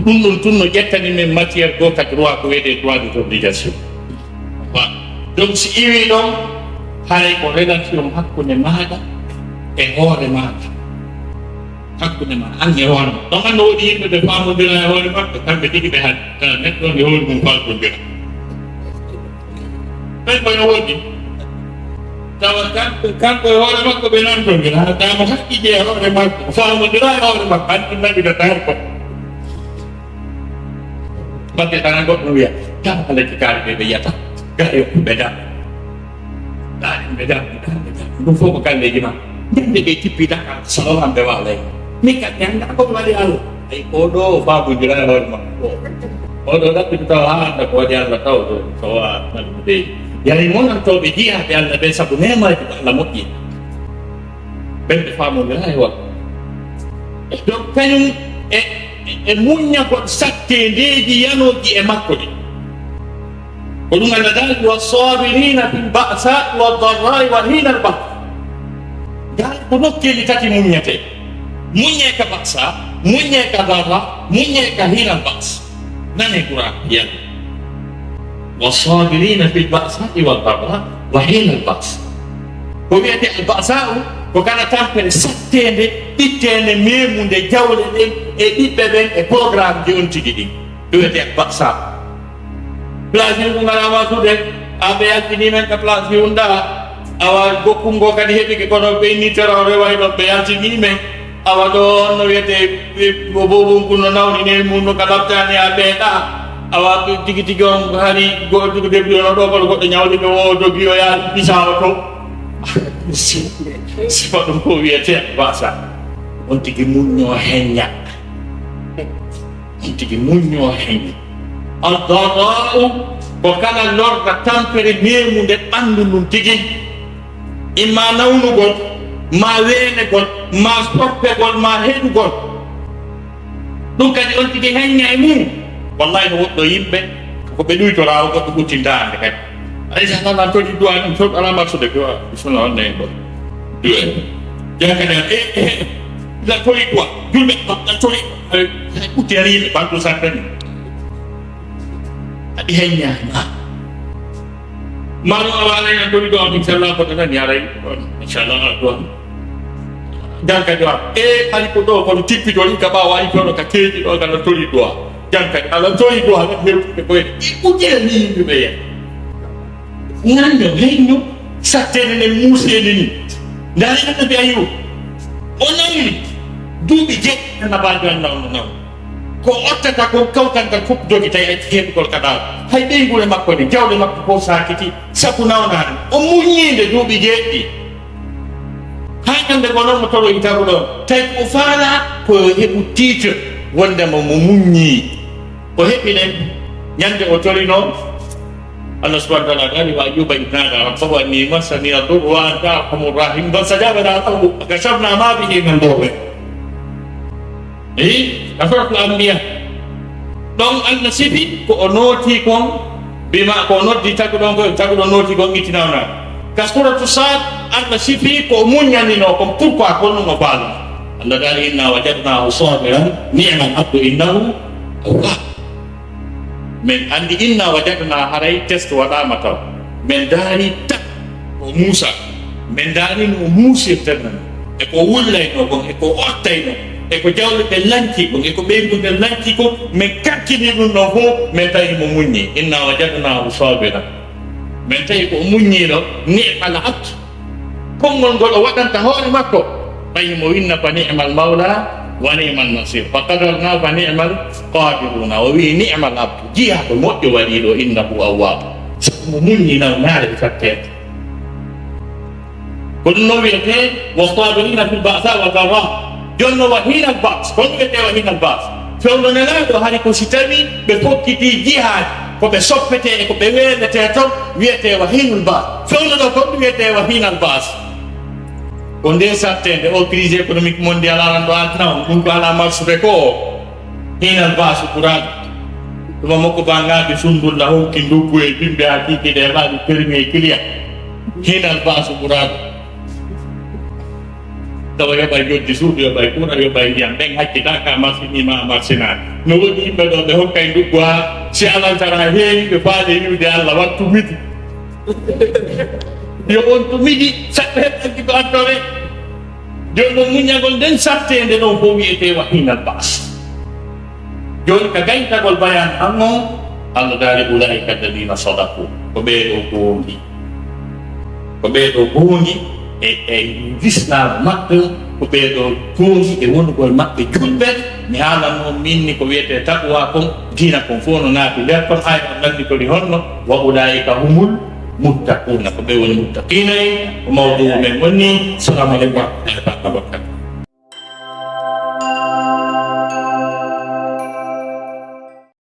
Ɗum ɗum tun no ƴettani men matière goo ka droit ko wiyetee droit des obligations. Wa. Donc si iwi ɗon, haray ko relation hakkunde maaɗa e hoore maaɗa. Hakkunde ma an e hoore ma. Ɗon an no woodi yimɓe ɓe faamondira e hoore maɓɓe, kamɓe tigi ɓe hannde. Kala neɗɗo on e hoore mum faamondira. Ɓen kono woodi. Tawa kanko, kanko e hoore makko ɓe nantondira. Tawa mo haqqiji e hoore makko. Faamondira e hoore makko. An ɗum naɓi da taari ko. Batte tan goɗɗo wiya, kala kala ki kaari ɓe ɓe yiyata. Gaɗa e ɓe da. Ɗaɗi ɓe da, ɓe da, ɓe da. Ɗum fof ko galleeji ma. Ñande ɓe tippi Dakar, salon am ɓe waalay. Min kadi mi anndaa ko mi waɗi Allah. Ay, oo ɗoo o faamondira e hoore makko. Oo ɗoo ɗaɓɓito tawa haa annda ko waɗi Allah taw ɗoo, so o waɗa ɗum dey. Yari monantooɓe jiyaaɓe Allah ɓee sabu neemaaji ko Allah moƴƴi. Ɓen ɓe faamondira e hoore. Donc, kañum e, e, e muññagol satteendeeji yanooji e makko ɗi. Ko ɗum Allah daali, "والصابرين في البأساء والضراء وحين البأس." Daali ko nokkeeli tati muññetee. Muññee ka ba'sa, muññee ka darra, muññee ka hinal ba's. Nane Qur'an, yalla. "والصابرين في البأساء والضراء وحين البأس." Ko wiyetee al ba'sa'u, ko kala tampere satteende, ɓitteende, meemunde, jawle ɗen, e ɓiɓɓe ɓen, e programmeji on tigi ɗin. Ɗum wiyetee al ba'sa. Place ɗum ngara wasude, a ɓe yaltini men ka place ɗum ɗa. Awa gokkun ngo kadi heɓike kono ɓe ni tero rewa e ɗon ɓe yaltini men. Awa ɗo on no wiyete, ɓe, bo, bo, bo, kun no nawni ne mun no ka laftani a ɓe ɗa. Awa ɓe tigi tigi on hari go-, tigi debbi on ɗo kono goɗɗo ñawli ɓe wo dogi o yaali bisa o to. Sifa ɗum ko wiyete basa. On tigi mun no heñña. On tigi muññoo heen. Addarra'u ko kala lorra tampere meemunde ɓanndu ndun tigi. Imma nawnugol, ma weenegol, ma soppegol, ma heɗugol. Ɗum kadi on tigi heñña e mum. Wallahi no woɗɗo yimɓe, ko ɓe ɗuytoraa o goɗɗo ɓuttinta hannde kadi. Ay, sa tan an toɗi du'a ɗum, toɗ alaa marsude ko, bismillah, on ne ko. Du'a. Jaka ne, eh, eh, la toɗi du'a, julɓe, la toɗi, eh, ɓutti ari yimɓe, bantu sa tan. Aɗi heñña, ma. Maro a waalay an toɗi du'a, inchallah, ko tan yaray, inchallah, du'a. Jaka du'a, eh, ari ko ɗo, kono tippi ɗo, ka ɓaawa, ari kono ka keeji ɗo, ka la toɗi du'a. Jam kadi, Alla toyi du'a ɓe hewtuɓe koye ɗi ɓujire ni yimɓe ɓe yen. Nanno, heñño, sattene nen muusiyeni ni. Ndaari Annabi Ayyuba. O nawni duuɓi jeeɗiɗi Annabaajo Alla on no nawni. Ko ottata kon kawtal ngal fof dogi tawi acci heɓugol ka ɗaal. Hay ɓeynguure makko nde, jawle makko fof saakiti, sabu nawnaade. O muññiinde duuɓi jeeɗiɗi. Haa ñande goo noon mo toroyi tagu ɗoon, tawi ko o faalaa ko yo heɓu titre wondema mo muññii. O heɓi ɗen ñande o torinoo. Allah subhanahu wa taala daali, "Wa ayyuba idh nada rabbahu anni massaniya durru wa anta arhamur rahimin fastajabna lahu fakashafna ma bihi min durrin." Eyi, ka Suratul Anbiya. Ɗon Allah sifi ko o nooti kon, bima ko o noddi taguɗon ko, taguɗon nooti kon ittinawna. Ka Suratu Sad, Allah sifi ko o muññaninoo kon, pourquoi kon ɗum o faalno. Allah daali, "Inna wajadnahu sabiran, ni'mal abdu innahu awwab." Men anndi inna wajadna haray test waɗaama taw. Men daari tak ko Muusa. Men daari no o muusirta non. E ko wullaynoo kon, e ko ottaynoo, e ko jawle ɓe lanci kon, e ko ɓeyngude lanci kon. Men kakkini ɗum ɗon fof, men tawi mo muññi. Inna wajadnahu sabira. Men tawi ko o muññiino, ni'mal abd. Konngol ngol o waɗanta hoore makko, ɓay himo winna fa ni'mal mawla wa ni'mal nasir. Fa qadarna fa ni'mal qadiruna. O wi'i, "Ni'mal abdu, jiyaaɗo moƴƴo waɗii ɗo, innahu awwab." Sabu mo muññi nawnaare e fatteede. Ko ɗum noon wiyetee, "Wa sabirina fil ba'sa wa darra." Jooni noon, wa hinal ba's. Ko ɗum wiyetee wa hinal ba's. Fewndo Nelaaɗo hari ko si tawii ɓe fokkitii jihaad, ko ɓe soppetee e ko ɓe weeletee toon, wiyetee wa hinul ba's. Fewndo ɗo ko ɗum wiyetee wa hinal ba's. Ko nde satteende o crise économique mondial aran ɗo aduna o, ɗum ko alaa marsude ko o. Hinal ba's Qur'an. Ɗum makko bangaaɓe sundulla honki nduggu e bimbe haa kiikiiɗe e ɓaaɗi permi e kiliya. Hinal ba's Qur'an. Tawa yoɓay joddi suudu, yoɓay kuura, yoɓay ndiyam. Ɓen hakkita ka marsini ma marsinaani. No woodi yimɓe ɗo ɓe hokkay nduggu haa si alantara heewi ɓe faale wi'ude Allah wattu midi. Yo on to midi, saɗɗo heɓanki ko addowe. Jooni noon muññagol nden satteende ɗon fof wiyetee wa hinal ba's. Jooni ka gaytagol bayaan an on, Allah daali, "Ulaa'ika alladhiina sadaqu." Ko ɓee ɗoo goongi. Ko ɓee ɗoo goongi e, e lislaam maɓɓe on, ko ɓee ɗoo goongi e wonugol maɓɓe julɓe. Mi haalanno min ni ko wiyetee taqwa kon, diina kon fof no naati nder ton, ay on lannditoni honno, "Wa ulaa'ika humul muttaquuna." Ko ɓe woni muttaqiina en, ko mawduu men woni. Salaamu aleykum wa rahmatullaahi wa barakaatuh.